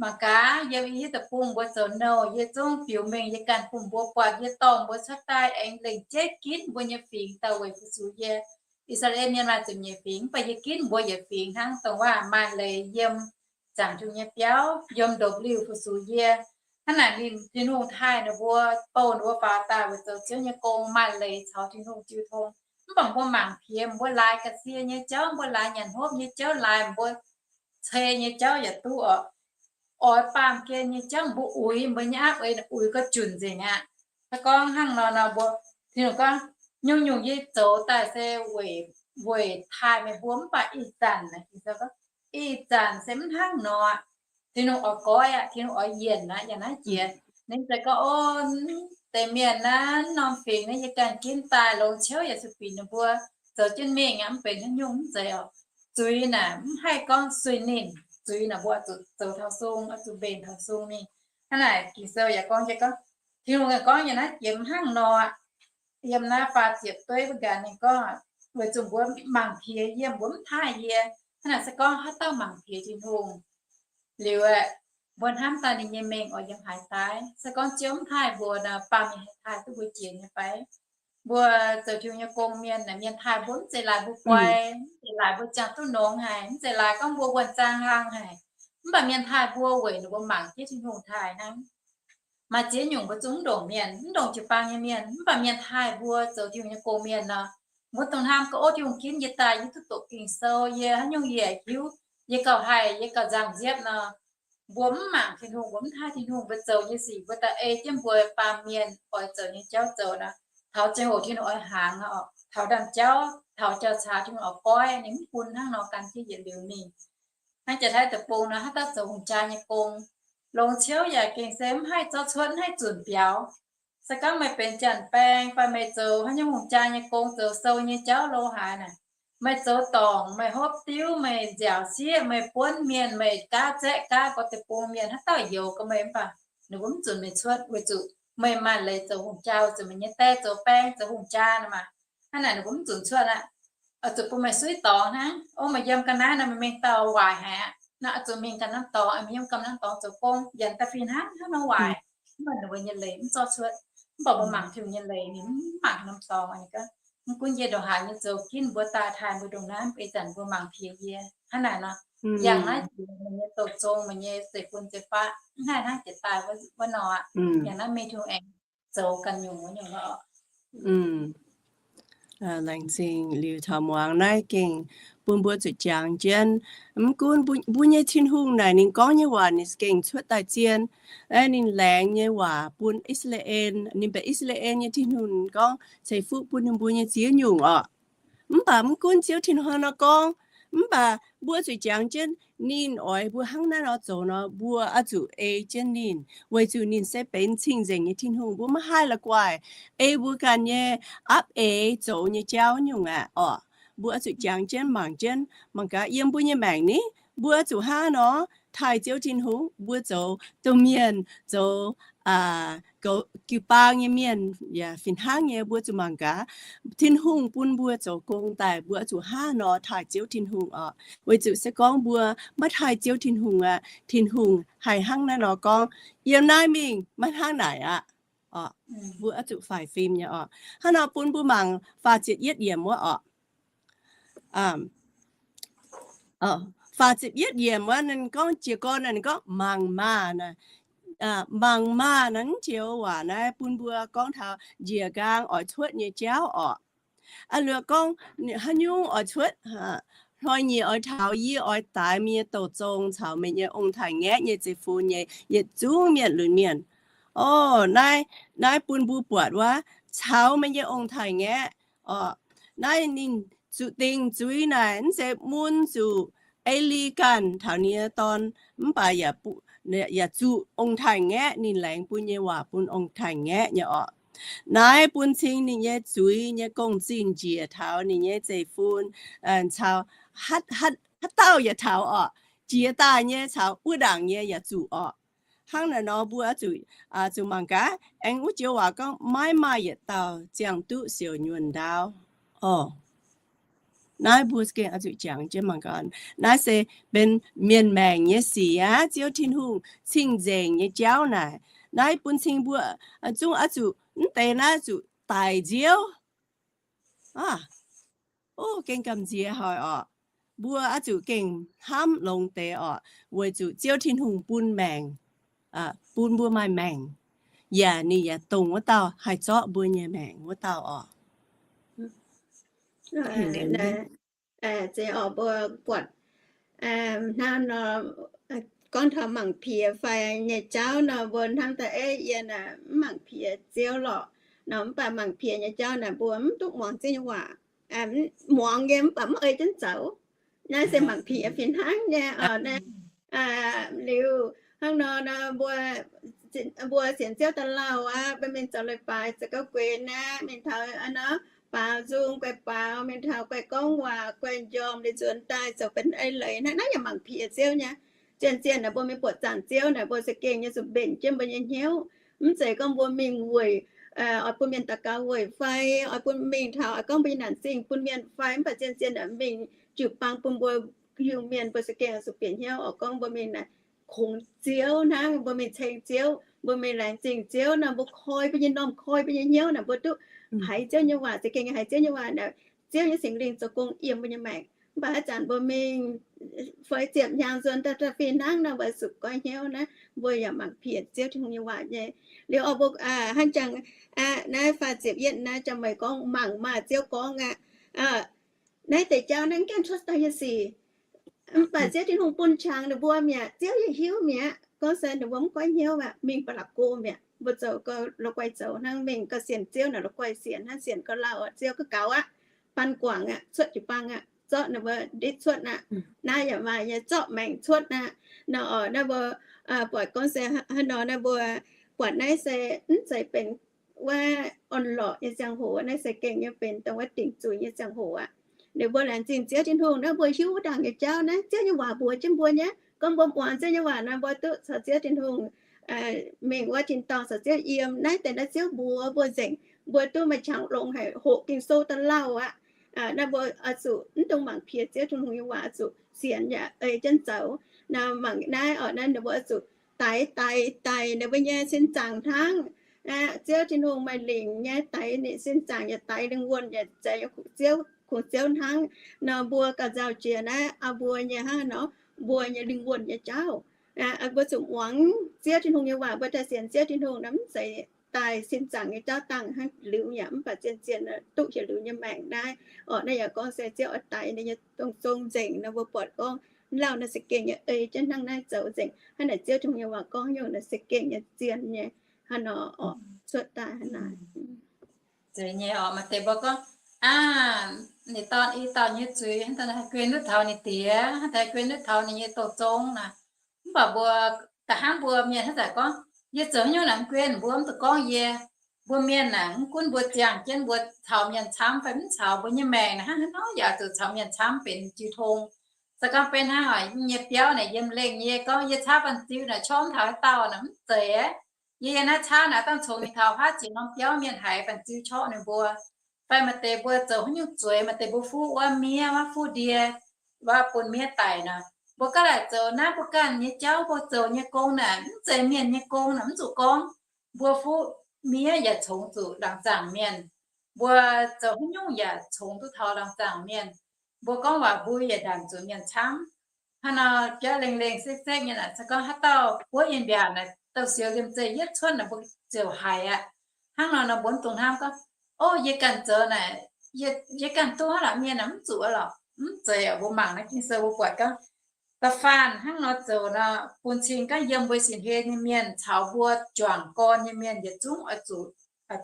mangc gaax, yiem yie deic-bung mbuo zoux nouh, yie zungv biux mengh yie ganh bun mbuo buatc, yie dorh mbuo cuotv daaih aengx lengc jeiv ginv mbuo nyei fingx daaih weic fu-sux yie. I^saa^laa^en Mienh maaih ziepc nyeic fingx, mv baac yie ginv mbuo yietc fingx hnangv, dongh wuov maaih leiz yiem zaangc Tin-Hungh nyei biauv, yiem ndopv-liuh fu-sux yie. Hnangv naaic ninh, Tin-Hungh taaih ninh mbuo, bouh ninh mbuo faaux daaih weic zoux Ziouv nyei gong, maaih leiz caux Tin-Hungh jiu tong. Mv baac mbuo mangc piex, mbuo laaix ga'sie nyei jauv, mbuo laaix nyanc hopv nyei jauv, laaix mbuo cei nyei jauv yaac duqv oc. Oix baamh gen nyei jauv mbuo uix, mbuo nyei aapv uix, uix gauh junc nzengc aqv. Se gorngv hnangv nor nor mbuo, Tin-Hungh gorngv, nyungc-nyungc yie zoux daaih se weic, weic taaih meih mbuo, mv baac ih zanc, ih zanc se mv hnangv nor. Tin-Hungh oix goiv aqv, Tin-Hungh oix yienc aqv. Yangh naaiv jiex, ninh mv zeiz gorngv, o, deix mienh naaiv norm fingx naaiv yie ganh ginv daaih, longx ciouv yaac zuqc bieqc ninh mbuo zoux jienv mingh aqv, mv benx haaix nyungc, mv zeiz oc. Zuiz naaic mv haih gorngv sueih ninh. Zuiz naaic mbuo oix zuqc zoux taux sung, oix zuqc mbenc taux sung mingh. Hnangv naaic Ging-Sou yaac gorngv, gorngv, Tin-Hungh yaac gorngv yiem naaiv jiex mv hnangv nor. Yiem naaiv faah ziepc dueiv wuov nqanx ninh gorngv, weic zuqc mbuo mangc piex yie, mbuo mv taaih yie. Hnangv naaic se gorngv haaix dauh mangc piex Tin-Hungh liuz aeqv, mbuo hnamv daaih ninh nyei mengh oix yiem haaix daaih? Se gorngv Ziouv mv taaih mbuo nor, baamh mienh haih taaih duqv mbuo jiex nyei fai? Mbuo zoux Tin-Hungh nyei gong mienh, mienh taaih mbuo mv zeiz laaix mbuo guai, mv zeiz laaix mbuo ziangh duqv nongx haic, mv zeiz laaix gorngv mbuo wuonh zaang hlang haic. Mv baac mienh taaih mbuo weic ninh mbuo mangc jienv Tin-Hungh taaih hnangv. Maaih ziex nyungc mbuo zungv mv ndongc mienh, mv ndongc jiu-baang nyei mienh, mv baac mienh taaih mbuo zoux Tin-Hungh nyei gong mienh nor, mbuo dongh hnamv gorngv, ov, Tin-Hungh ginv yie daaih, yie duqv doqc Ging-Sou, yie haaix nyungc yie hiuv, yie gauh haih, yie gauh nzangc nziepv nor. Mbuo mv mangc Tin-Hungh, mbuo mv taaih Tin-Hungh, mbuo zoux nyei sic mbuo daaih ei jienv mbuo baamh mienh oix zoux nyei jauv zoux nor, taux ziangh hoc Tin-Hungh oix hnaangx oc, taux ndaamv-jauv, taux jauv-caax Tin-Hungh oix goiv, ninh mv bun hnangv nor gan jienv yietc liuz mingh. Hnangv Janx-Taiv deic-bung nor, haaix dauh zoux hungh jaa nyei gong, longx ciouv yaac gengh se mv haih zorqv cuotv, mv haih zunc biaux. Se gorngv meih benx janx-baeng fai meih zoux haaix nyungc hungh jaa nyei gong, zoux sou nyei jauv lo haaix naaic, meih zoux dorngc, meih hopv diuv, meih nziaauc sieqv, meih buonv mienh, meih gaav zaeqv gaav gorx deic-bung mienh, haaix dauh youx gorngv meih mv baac ninh mbuo mv zunc meih cuotv, weic zuqc meih maaih leiz zoux hungh jaa, weic zuqc meih nyei die zoux baeng, zoux hungh jaa nor maah. Hnangv naaic ninh mbuo mv zunc cuotv aqv. Oix zuqc bun meih suiv dorngx hnangv. Ov, meih yiem ga'naaiv nor meih mingh dauh waaic haic aqv. Naaiv oix zuqc mingh ganh norm dorngx, meih yiem ganh norm dorngx zoux gong, yaac da'fih hnangv, hnangv nor waaic. Mv baac ninh mbuo nyei leiz mv zorqv cuotv. Mv baac mbuo mangc Tin-Hungh nyei leiz, ninh mv mangc norm dorngx. Ninh gorngv, mv gunv yie ndongc haaix nyei zoux ginv mbuo daaih taaih mbuo ndongc naaiv, mv baac ih zanc mbuo mangc piex yie. Hnangv naaic nor, yangh naaiv jiex meih nyei douz-zong, meih nyei zeiv-fun zeiv-faqv, mv haih hnangv jiex daaih wuov nor aqv. Yangh naaiv mingh Tin-Hungh aengx zoux ganh nyungc wuov nyungc lorqc. Laengz zingh liuz taux muangx naaiv gengh bun mbuo zuqc jangx jienv. Mv gunv mbuo nyei Tin-Hungh naaic ninh gorngv nyei waac ninh gengh cuotv daaih zien. Ninh laengz nyei waac bun I^saa^laa^en, ninh mbenc I^saa^laa^en nyei Tin-Hungh gorngv ceix fuqv bun ninh mbuo nyei ziex nyungc orqc. Mv baac mv gunv Ziouv Tin-Hungh nor gorngv, mv baac mbuo zuqc jangx jienv ninh oix mbuo hnangv naaiv nor zoux nor, mbuo oix zuqc ei jienv ninh, weic zuqc ninh se benx cing-nzengc nyei Tin-Hungh. Mbuo maiv haih la'guaih ei mbuo ganh nyei aapv eix zoux nyei jauv nyungc aqv orqc. Mbuo oix zuqc jangx jienv mangc jienv, mangc gaax yiem mbuo nyei maengc ni Mbuo zuqc hnangv nor taaih Ziouv Tin-Hungh. Mbuo zoux domh mienh, zoux jiu-baang nyei mienh, yaac fih hnangv nyei, mbuo zuqc mangc gaax Tin-Hungh bun mbuo zoux gong daaih, mbuo zuqc hnangv nor taaih Ziouv Tin-Hungh oc. Weic zuqc se gorngv mbuo maiv taaih Ziouv Tin-Hungh aqv, Tin-Hungh haih hnangv naaiv nor gorngv, yiem naaiv mingh maiv hnangv naaic aqv. Mbuo oix zuqc faix fim nyei oc. Hnangv nor bun mbuo mangc faah ziepc yietv yiemc wuov oc. Faah ziepc yietv yiemc wuov ninh gorngv, jiez gorn ninh gorngv mangc maah naaic. Mangc maah naaic, mv joux waac naaiv bun mbuo gorngv taux njiec nqaang oix cuotv nyei jauv oc. Aa, luoqc gorngv haaix nyungc oix cuotv, hnoi-nyieqc oix taux, yie oix daix meih nyei douh zong caux meih nyei ong-taaix-ngaeqv nyei zeiv-fun nyei yietc zungv mienh lunx mienh. O, naaiv, naaiv bun mbuo buatc wuov, caux meih nyei ong-taaix-ngaeqv oc. Naaiv ninh zuqc dingc zuiz naaic, mv zeiz mun zuqc ei li ganh taux ninh nyei dorn, mv baac yaac zuqc ong-taaix-ngaeqv, ninh laengz bun nyei waac bun ong-taaix-ngaeqv nyei oc. Naaiv bun cing ninh nyei zuiz nyei gong-zinh njiec taux ninh nyei zeiv-fun caux haaix dauh yaac taux oc. Jiex daaih nyei caux wuov ndaangc nyei yaac zuqc oc. Hnangv naaic nor mbuo zuqc, zuqc mangc gaax, aengx wuov joux waac gorngv maiv maaih yietc dauh ziangh duqv siouc nyuonh ndaauv oc. Naaiv mbuo gengh oix zuqc jangx jienv mangc gaax. Naaiv se benx mienh maengc nyei sic aqv. Ziouv Tin-Hungh cing-nzengc nyei jauv naaic, naaiv bun cing mbuo zungv oix zuqc mv deix naaiv zuqc daic nziouv. O, gengh gamh nziex hoic oc. Mbuo oix zuqc gengh hnamv longx deix oc, weic zuqc Ziouv Tin-Hungh bun maengc, bun mbuo maaih maengc, yaac ninh yaac dongh wuov dauh haih zorqv mbuo nyei maengc wuov dauh oc. Zeiz oc, mbuo buatc hnangv nor, gorngv taux mangc piex fai nyei jauv nor, mbuo hnamv daaih, ei, yie naaic mv mangc piex Ziouv lorqc nor. Mv baac mangc piex nyei jauv naaic mbuo mv duqv muangx Ziouv nyei waac. Muangx nyei mv baac mv ei jienv zoux. Naaiv se mangc piex fih hnangv nyei oc. Liuz hnangv nor, mbuo sienx Ziouv daaih lauh aqv, mbuo mingh zoux leiz-baaix zoux gauv gueix naaiv, mingh taux baaux nzung guaix baaux, mingh taux guaix gorngv waac, guaix njormh, liuz nzuonx daaih zoux benx ei leiz naaiv, naaiv yaac mangc piex Ziouv nyei. Zien-zien naaic mbuo mingh buoqc zaangc Ziouv naaic, mbuo za'gengh nyei zuqc mbenc jienv mbuo nyei hnyouv. Mv zeiz gorngv mbuo mingh weic oix bun mienh daux gaux weic fai oix bun mingh taux oix gorngv mbuo nyei naanc zingh bun mienh fai, mv baac zien-zien naaic mingh jiu-baang bun mbuo Iu-Mienh, mbuo za'gengh zuqc bieqc hnyouv oix gorngv mbuo mingh naaic kungx Ziouv hnangv, mbuo mingh ceng Ziouv, mbuo mingh laengz zingh Ziouv nor, mbuo koi mbuo nyei m'normh, koi mbuo nyei hnyouv naaic, mbuo duqv haiz Ziouv nyei waac, za'gengh haiz Ziouv nyei waac naaic, Ziouv nyei Singx Lingh zoux gong yiem mbuo nyei maengc. Mv baac haaix zanc mbuo mingh fai ziepc hnyangx nzuonx daaih fih hnangv nor, mbuo zuqc goiv hnyouv naaiv, mbuo yaac mangc piex Ziouv Tin-Hungh nyei waac nyei. Liuz oc, mbuo hnangv jangx naaiv faah ziepc yietv naaiv jangx meih gorngv mangc maah Ziouv gorngv aqv. Naaiv deix jauv naaiv mv gaengh cuotv daaih nyei sic. Mv baac Ziouv Tin-Hungh bun qangx ninh mbuo mi'aqv. Ziouv yaac hiuv mi'aqv. Gorngv se ninh mbuo mv goiv hnyouv aqv, mingh ba'laqc go mi'aqv. Mbuo zoux gauh la'guaih zoux hnangv, mingh gauh sienx Ziouv naaic la'guaih sienx hnangv, sienx gauh lauh, Ziouv gauh gaux aqv, baan guangc aqv, cuotv jiu-baang aqv, zorqv ninh mbuo nditv cuotv aqv. Naaiv yaac maaih nyei, zorqv maengc cuotv aqv. Nor oc, naaiv mbuo buatc gorngv se hnangv nor, naaiv mbuo buatc naaiv se mv zeiz benx wuov orn-lorqc nyei ziangh hoc, naaiv se gengh nyei benx dongh wuov dingc zuiz nyei ziangh hoc aqv. Ninh mbuo laengz zingh Ziouv Tin-Hungh naaiv, mbuo hiuv wuov ndaangc nyei jauv naaiv, Ziouv nyei waac mbuox jienv mbuo nyei. Gorngv mbuo muangx Ziouv nyei waac nor, mbuo duqv caux Ziouv Tin-Hungh mingh wuov tin-dorngh caux Ziouv yiem. Naaiv deix naaiv Ziouv mbuox mbuo nzengc, mbuo duqv maaih qangx longx haic, hoqc Ging-Sou daaih lauh aqv. Naaiv mbuo oix zuqc mv dungx mangc piex Ziouv Tin-Hungh nyei waac, oix zuqc sienx yaac ei jienv zoux. Naaiv mangc naaiv oc, naaiv ninh mbuo oix zuqc daix, daix, daix ninh mbuo nyei sin zaangc hnangv. Ziouv Tin-Hungh maaih lingc nyei, daix ninh sin zaangc yaac daix lingh wuonh yaac zeiz Ziouv, kungx Ziouv hnangv. Nor mbuo gauh nzauh jiex naaiv aa mbuo nyei hnangv nor, mbuo nyei lingh wuonh nyei jauv. Mbuo zuqc muangx Ziouv Tin-Hungh nyei waac, mbuo daaih sienx Ziouv Tin-Hungh nor, mv zeiz daaih sin zaangc nyei jauv dangh hnangv liuz yaac mv baac zien-zien duqv hieh liuz nyei maengc naaiv. Oc, naaiv yaac gorngv se Ziouv oix daix ninh nyei dongh zong nzengc nor, mbuo buatc gorngv lauh naaiv se gengh nyei ei jienv hnangv naaiv zoux nzengc. Hnangv naaic Ziouv Tin-Hungh nyei waac gorngv nyungc naaiv se gengh nyei zien nyei. Hnangv nor oc, cuotv daaih hnangv naaic. Zeiz nyei oc, maaih deix mbuo gorngv, aa, ninh dorn i dauh nyei zuiz, hnangv daaih haih guen duqv taux ninh diex, hnangv daaih haih guen duqv taux ninh nyei douz zong naaic. Mv baac mbuo, da'hnangv mbuo mienh hnangv daaih gorngv, yie zoux haaix nyungc naaic mv guen, mbuo mv dungx gorngv yie. Mbuo mienh naaic, mv gunv mbuo ziangh jienv mbuo caux mienh camv fai mv caux, mbuo nyei maengc naaic hnangv haaix nor yaac zuqc caux mienh camv benx jiu tong. Se gorngv benx hnangv oc, nyei biauv naaic yiem lengh nyei gorngv yie caauv banh ziu naaic corc mv taux haaix dauh naaic mv zeiz aqv. Yie yiem naaiv caauv naaic dangh congx mingh taux haav ziex norm biauv mienh haiz banh ziu corc ninh mbuo. Fai maaih deix mbuo zoux haaix nyungc zueiz, maaih deix mbuo fuqv wuov miev, wuov fuqv ndie, wuov bun miev daic nor, mbuo gaav laaic zoux naaiv mbuo ganh nyei jauv, mbuo zoux nyei gong naaic mv zeiz mienh nyei gong naaic mv zuqc gorngv. Mbuo fuqv miev yaac congx zuqc laangz zaangc mienh. Mbuo zoux haaix nyungc yaac congx duqv taux laangz zaangc mienh. Mbuo gorngv waac mbui yaac ndaanc zuqc mienh camv. Hnangv nor biauv lengh lengh sekv sekv nyei naaic, se gorngv haaix dauh buov yie mbiaauc naaic, dauh sioux liemh zeih yietv cuotv naaic mbuo ziouc haiz aqv. Hnangv nor nor mbuo mv dungx hnamv gorngv, o, yie ganh zoux naaic, yie ganh duqv haaix lorqc, mienh naaic mv zuqc lorqc. Mv zeiz oc. Mbuo mangc naaiv Ging-Sou mbuo buatc gorngv da'faanh hnangv nor zoux nor, bun cing gorngv yiem mbuo sin hlen nyei mienh caux mbuo juangc gorn nyei mienh yietc zungv oix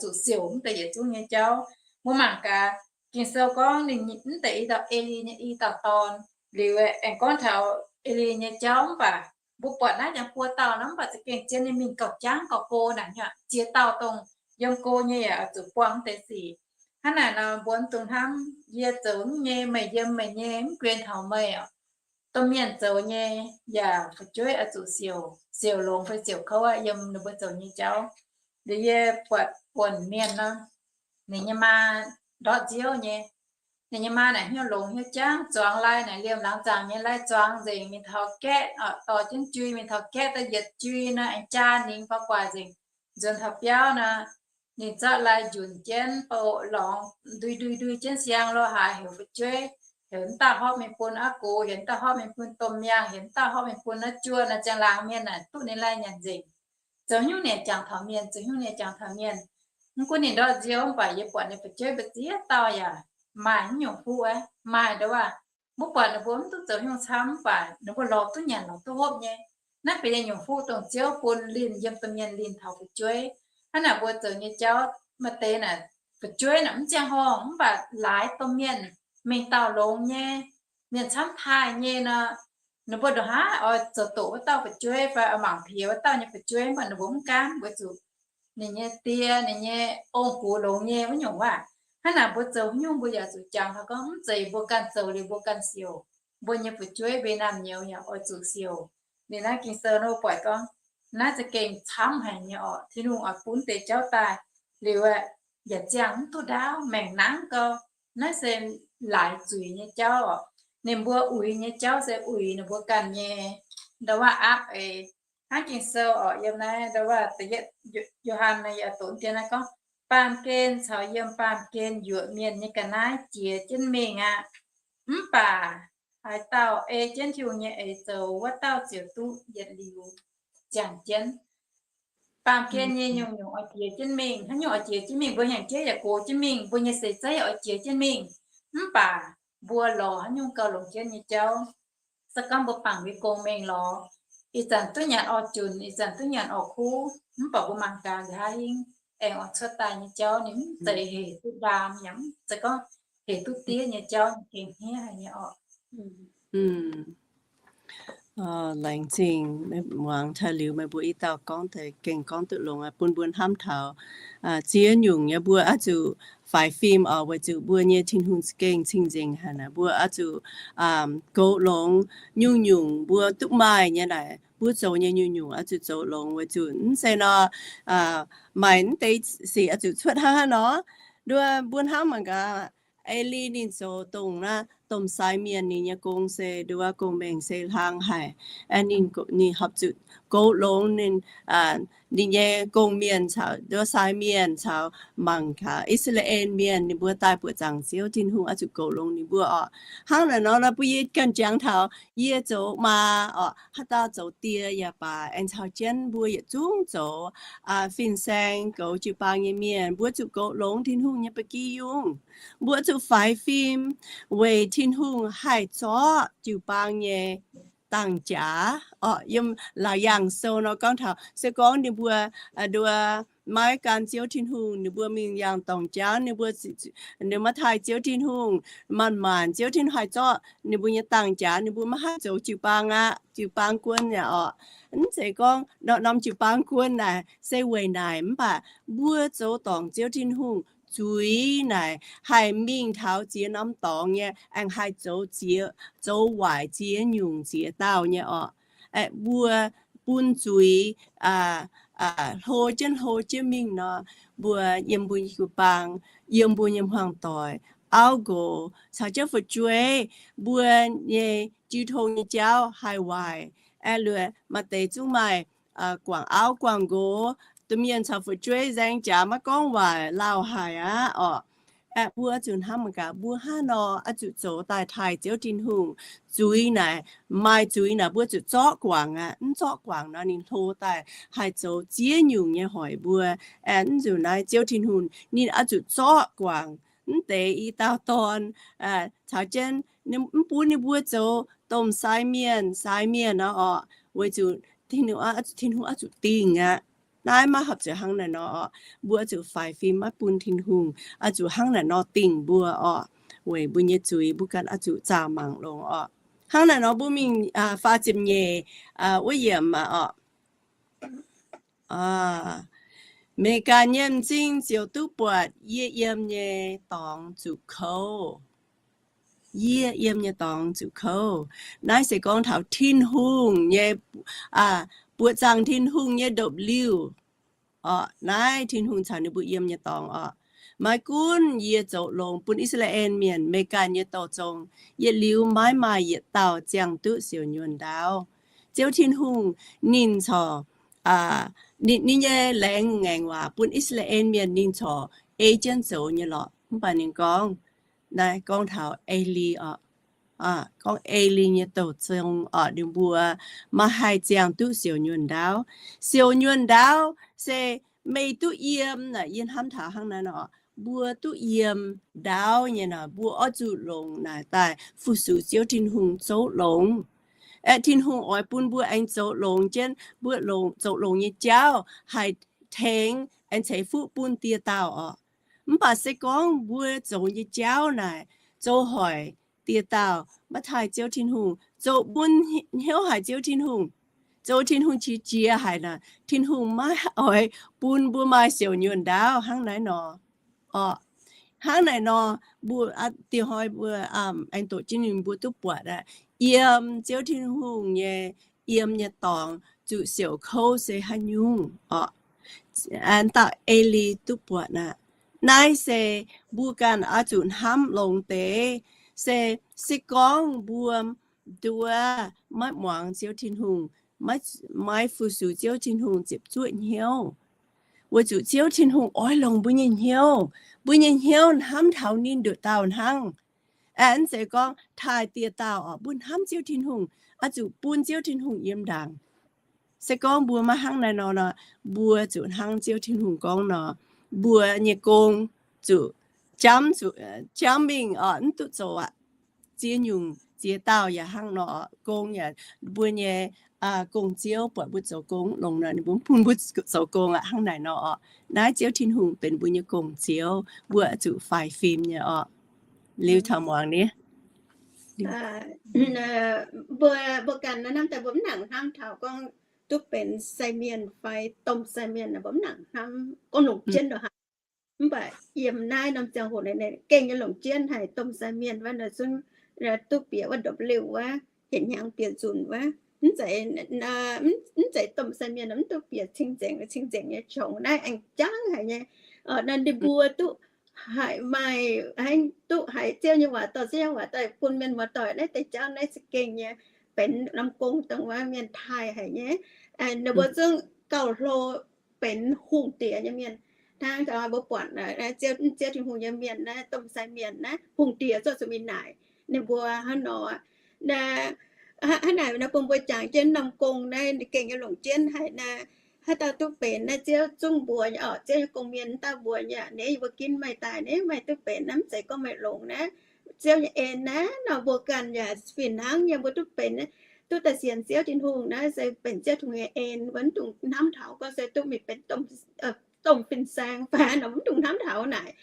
zuqc siouc mv deix yietc zungv nyei jauv. Mbuo mangc gaax, Ging-Sou gorngv ninh mv deix i dauh, E^li nyei i dauh dorn. Liuz aengx gorngv taux E^li nyei jauv mv baac mbuo buatc naaiv jangx buo dauh nor mv baac za'gengh zien ninh mingh gauh jangv gauh go naaic, ziex dauh dongh yiem go nyei yaac oix zuqc buangh mv deix sic. Hnangv naaic nor mbuo mv dungx hnamv, yie zoux nyei, meih yiem meih nyei, mv guen taux meih oc. Domh mienh zoux nyei yaac fu'jueiv oix zuqc siouc, siouc longx fai siouc kouv aqv, yiem ninh mbuo zoux nyei jauv. Liuz yie buatc buonc mienh nor, ninh nyei maa ndortv nziouv nyei. Ninh nyei maa naaic hnyouv longx hnyouv jangv, zuangx lai naaic liemh laangz zaangc nyei lai zuangx nzengc, mingh taux gaeqv, dorh jienv jui mingh taux gaeqv daaih yietc jui nor aengx jaa ningx fai guaax nzengc. Nzuonx taux biauv nor, ninh zorqv lai njunc jienv, bou lorngx ndui ndui ndui jienv siang lo haaix, heuc fu'jueiv, heuc mv dauh hopv mingh bun aqv gox, heuc mv dauh hopv mingh bun domh miangh, heuc mv dauh hopv mingh bun naaiv juov nor, ziangh laangz mienh naaic duqv ninh lai nyanc nzengc. Zoux nyungc ninh jangx taux mienh, zoux nyungc ninh jangx taux mienh. Mv gunv ninh ndortv nziouv mv baac yie buatc ninh fu'jueiv mbuo ziex dauh yaac maaih haaix nyungc fuqv aqv. Maaih ndau waac, mbuo buatc ninh mbuo mv duqv zoux nyungc camv mv baac ninh mbuo lorz duqv nyanc lorz duqv hopv nyei. Naaiv benx nyungc fuqv dongh Ziouv bun linh yiem domh mienh linh taux fu'jueiv. Hnangv naaic mbuo zoux nyei jauv maaih deix naaic fu'jueiv naaic mv ziangh horngh mv baac laaix domh mienh mengh dauh longx nyei, mienh camv taaih nyei nor, ninh mbuo ndongc haaix oix zoux doqc wuov dauh fu'jueiv fai oix mangc piex wuov dauh nyei fu'jueiv mv baac ninh mbuo mv gaamv, mbuo zuqc ninh nyei die, ninh nyei ong-gux longx nyei wuov nyungc waac. Hnangv naaic mbuo zoux haaix nyungc mbuo yaac zuqc jangx taux gorngv mv zeiz mbuo ganh zoux liuz mbuo ganh siouc, mbuo nyei fu'jueiv mbuo naamh nyouz yaac oix zuqc siouc. Liuz naaiv Ging-Sou nor buatc gorngv naaiv za'gengh camv haic nyei orqc. Tin-Hungh oix bun deix jauv daaih liuz aeqv, yaac ziangh mv duqv ndaauv, maengc nangv gau. Naaiv se laaix zuiz nyei jauv orqc. Ninh mbuo uix nyei jauv se uix ninh mbuo ganh nyei ndau waac aapv eix. Hnangv Ging-Sou orqc, yiem naaiv ndau waac da'yietv Yo^han naaiv yaac doqc dien naaiv gorngv, baamh gen caux yiem baamh gen yuoqc mienh nyei ga'naaiv jiex jienv mingh aqv. Mv baac haaix dauh ei jienv Tin-Hungh nyei eix zoux, wuov dauh ziouc duqv yietc liuz ziangh jienv. Baamh gen nyei nyungc-nyungc oix jiex jienv mingh. Haaix nyungc oix jiex jienv mingh? Mbuo hnyangx-jeiv yaac gox jienv mingh, mbuo nyei seix zeiv yaac oix jiex jienv mingh. Mv baac mbuo lorz haaix nyungc gauh longc jienv nyei jauv. Se gorngv mbuo bangc mbuo nyei gong mengh lorz, ih zanc duqv nyanc orv junc, ih zanc duqv nyanc orv kuv, mv baac mbuo mangc gaax nqa'haav hingv aengx oix cuotv daaih nyei jauv ninh mv zeiz hec duqv ndaam, yaac mv zeiz gorngv hec duqv diev nyei jauv, ninh gengh hniev haic nyei orqc. Laengz zingh muangx taux liuz meih mbuo i dauh gorngv deix gengh gorngv duqv longx, bun mbuo hnamv taux ziex nyungc nyei mbuo oix zuqc faix fim oc, weic zuqc mbuo nyei Tin-Hungh za'gengh cing-nzengc haic naaic. Mbuo oix zuqc goux longx nyungc-nyungc mbuo duqv maaih nyei naaic, mbuo zoux nyei nyungc-nyungc oix zuqc zoux longx, weic zuqc mv zeiz nor, maaih mv deix sic oix zuqc cuotv hnangv haaix nor. Nduov mbuo hnamv mangc gaax, E^li ninh zoux dongh naaiv domh sai mienh ninh nyei gong se nduov gong-mengh se hlang haic. Ninh, ninh horpc zuqc goux longx ninh, ninh nyei gong-mienh caux nduov sai mienh caux mangc gaax I^saa^laa^en Mienh ninh mbuo daaih buoqc zaangc Ziouv Tin-Hungh oix zuqc goux longx ninh mbuo orqc. Hnangv naaic nor, nor mbuo yie ganh jangx taux yie zoux maa orqc, haaix dauh zoux die yaac baac, aengx caux jienv mbuo yietc zungv zoux fin-saeng goux jiu-baang nyei mienh, mbuo zuqc goux longx Tin-Hungh nyei ba'gi yungh. Mbuo zuqc faix fim weic Tin-Hungh haih zorqv jiu-baang nyei dangh jaax orqc. Yiem Laauc Yaangh Sou nor gorngv taux se gorngv ninh mbuo nduov maiv gan Ziouv Tin-Hungh, ninh mbuo mingh yangh dorngc jauv, ninh mbuo, ninh maiv taaih Ziouv Tin-Hungh, maanc-maanc Ziouv Tin-Hungh haih zorqv ninh mbuo nyei dangh jaax, ninh mbuo maiv haih zoux jiu-baang aqv, jiu-baang guon yaac orqc. Mv zeiz gorngv norm-norm jiu-baang guon naaic se weic naaic, mv baac mbuo zoux dorngc Ziouv Tin-Hungh zuiz naaic haih mingh taux ziex norm dorngx nyei, aengx haih zoux ziex, zoux waaic ziex nyungc ziex dauh nyei orqc. Aeqv, mbuo bun zuiz hlo jienv hlo jienv mingh nor, mbuo yiem mbuo nyei jiu-baang, yiem mbuo nyei hmuangv-doic, auv nqox caux jienv fu'jueiv, mbuo nyei jiu tong nyei jauv haih waaic. Aeqv, luoqc maaih deix zungv maaih guangc auv guangc nqox, domh mienh caux fu'jueiv nzaeng jaax maiv gorngv waaic lauh haic aqv orqc. Aeqv, mbuo zuqc hnamv mangc gaax mbuo hnangv nor oix zuqc zoux daaih taaih Ziouv Tin-Hungh. Zuiz naaic, maaih zuiz naaic mbuo zuqc zorqv guangc aqv. Mv zorqv guangc nor ninh hlo daaih haih zoux ziex nyungc nyei hoic mbuo. Aeqv, mv zuqc naaiv Ziouv Tin-Hungh ninh oix zuqc zorqv guangc mv deix i dauh dorn caux jienv, mv bun ninh mbuo zoux domh sai mienh, sai mienh nor orqc. Weic zuqc Tin-Hungh oix zuqc dingh aqv. Naaiv maiv horpc zuqc hnangv naaiv nor orqc. Mbuo zuqc faix fim maiv bun Tin-Hungh oix zuqc hnangv naaiv nor dingh mbuo orqc. Weic mbuo nyei zuiz mbuo ganh oix zuqc zaah mangc longx orqc. Hnangv naaiv nor mbuo mingh faah ziepc nyeic wuov yiemc aqv orqc. Meih ganh nyei m'zing ziouc duqv buatc yie yiem nyei dorngx zuqc kouv. Yie yiem nyei dorngx zuqc kouv. Naaiv se gorngv taux Tin-Hungh nyei, buoqc zaangc Tin-Hungh nyei ndopv-liuh orqc. Naaiv Tin-Hungh caux ninh mbuo yiem nyei dorngx orqc. Maiv gunv yie zoux longx bun I^saa^laa^en Mienh, meih ganh nyei dorh zong, yietc liuz maiv maaih yietc dauh ziangh duqv siouc nyuonh ndaauv. Ziouv Tin-Hungh ninh corc, ninh nyei laengz ngaengc waac bun I^saa^laa^en Mienh ninh corc ei jienv zoux nyei lorqc. Mv baac ninh gorngv, naaiv gorngv taux Eli orqc. Gorngv Eli nyei dorh zong orqc, ninh mbuo maiv haih ziangh duqv siouc nyuonh ndaauv. Siouc nyuonh ndaauv se meih duqv yiem naaic, yie hnamv taux hnangv naaiv nor, mbuo duqv yiem ndaauv nyei nor, mbuo oix zuqc longc naaic daaih fu-sux Ziouv Tin-Hungh zoux longx. Aeqv, Tin-Hungh oix bun mbuo aengx zoux longx jienv, mbuo longx, zoux longx nyei jauv haih tengx aengx ceix fuqv bun dieh dauh orqc. Mv baac se gorngv mbuo zoux nyei jauv naaic zoux hoic dieh dauh, maiv taaih Ziouv Tin-Hungh, zoux bun hnyouv haic Ziouv Tin-Hungh, zoux Tin-Hungh qiex jiez haic naaic, Tin-Hungh maiv oix bun mbuo maaih siouc nyuonh ndaauv hnangv naaiv nor orqc. Hnangv naaiv nor, mbuo dieh hnoi mbuo aengx doqc jienv ninh mbuo duqv buatc aqv, yiem Ziouv Tin-Hungh nyei, yiem nyei dorngx zuqc siouc kouv se haaix nyungc orqc. Dauh Eli duqv buatc aqv. Naaiv se mbuo ganh oix zuqc hnamv longx deix, se, se gorngv mbuo nduov maiv muangx Ziouv Tin-Hungh, maiv fu-sux Ziouv Tin-Hungh ziepc zuoqv hnyouv, weic zuqc Ziouv Tin-Hungh oix longc mbuo nyei hnyouv, mbuo nyei hnyouv hnamv taux ninh nduqc dauh hnangv. Aeqv, mv zeiz gorngv taaih dieh dauh orqc, mbuo hnamv Ziouv Tin-Hungh, oix zuqc bun Ziouv Tin-Hungh yiem ndaangc. Se gorngv mbuo maiv hnangv naaiv nor, mbuo zuqc hnangv Ziouv Tin-Hungh gorngv nor, mbuo nyei gong zuqc jamv, zuqc jamv mingh orqc, mv duqv zoux aqv. Ziex nyungc ziex dauh yaac hnangv nor, gong yaac, mbuo nyei gong-ziouv buatc mbuo zoux gong longx nor, ninh mbuo mv bun mbuo zoux gong aqv, hnangv naaic nor orqc. Naaiv Ziouv Tin-Hungh benx mbuo nyei gong-ziouv, mbuo zuqc faix fim nyei orqc. Liuz taux muangx ni, mbuo, mbuo ganh naaiv hnamv daaih mbuo mv nangc hnamv taux gorngv duqv benx sai mienh fai domh sai mienh, mbuo mv nangc hnamv gorngv longc jienv ndongc haaix. Mv baac yiem naaiv norm ziangh hoc naaiv gengh nyei longc jienv haic, domh sai mienh wuov nor zungv duqv bieqc wuov ndopv-liuh wuov, yietc hnyangx bieqc nzunc wuov. Mv zeiz, mv zeiz domh sai mienh mv duqv bieqc cing-nzengc, cing-nzengc nyei qongx naaiv aengx jangv haic nyei. Naaiv ninh mbuo duqv haiz maaih, aengx duqv haiz Ziouv nyei waac dorh, Ziouv nyei waac dorh bun mienh muoz-doic naaiv deix jauv naaiv za'gengh nyei benx norm gong dongh wuov mienh taaih haic nyei. Ninh mbuo zungv gauh hlo benx hungh diex nyei mienh. Hnangv mbuo buatc Ziouv, Ziouv Tin-Hungh nyei mienh naaiv, domh sai mienh naaiv, hungh diex zorqv zuqc mingh naaic ninh mbuo hnangv nor. Hnangv naaic nor bun mbuo jangx jienv norm gong naaiv gengh nyei longc jienv haic naaiv. Haaix dauh duqv benx naaiv Ziouv zungv mbuox nyei orqc, Ziouv nyei gong-mienh dauh mbuox nyei, ninh mbuo ginv meih daaih, ninh meih duqv benx naaiv, mv zeiz gorngv meih longx naaiv. Ziouv nyei en naaiv nor mbuo ganh yaac fih hnangv nyei, mbuo duqv benx, duqv daaih sienx Ziouv Tin-Hungh naaiv se benx Ziouv Tin-Hungh nyei en, mbuo mv dungx hnamv taux gorngv se duqv mingh benx domh fin-saeng fai nor, mv dungx hnamv taux naaic.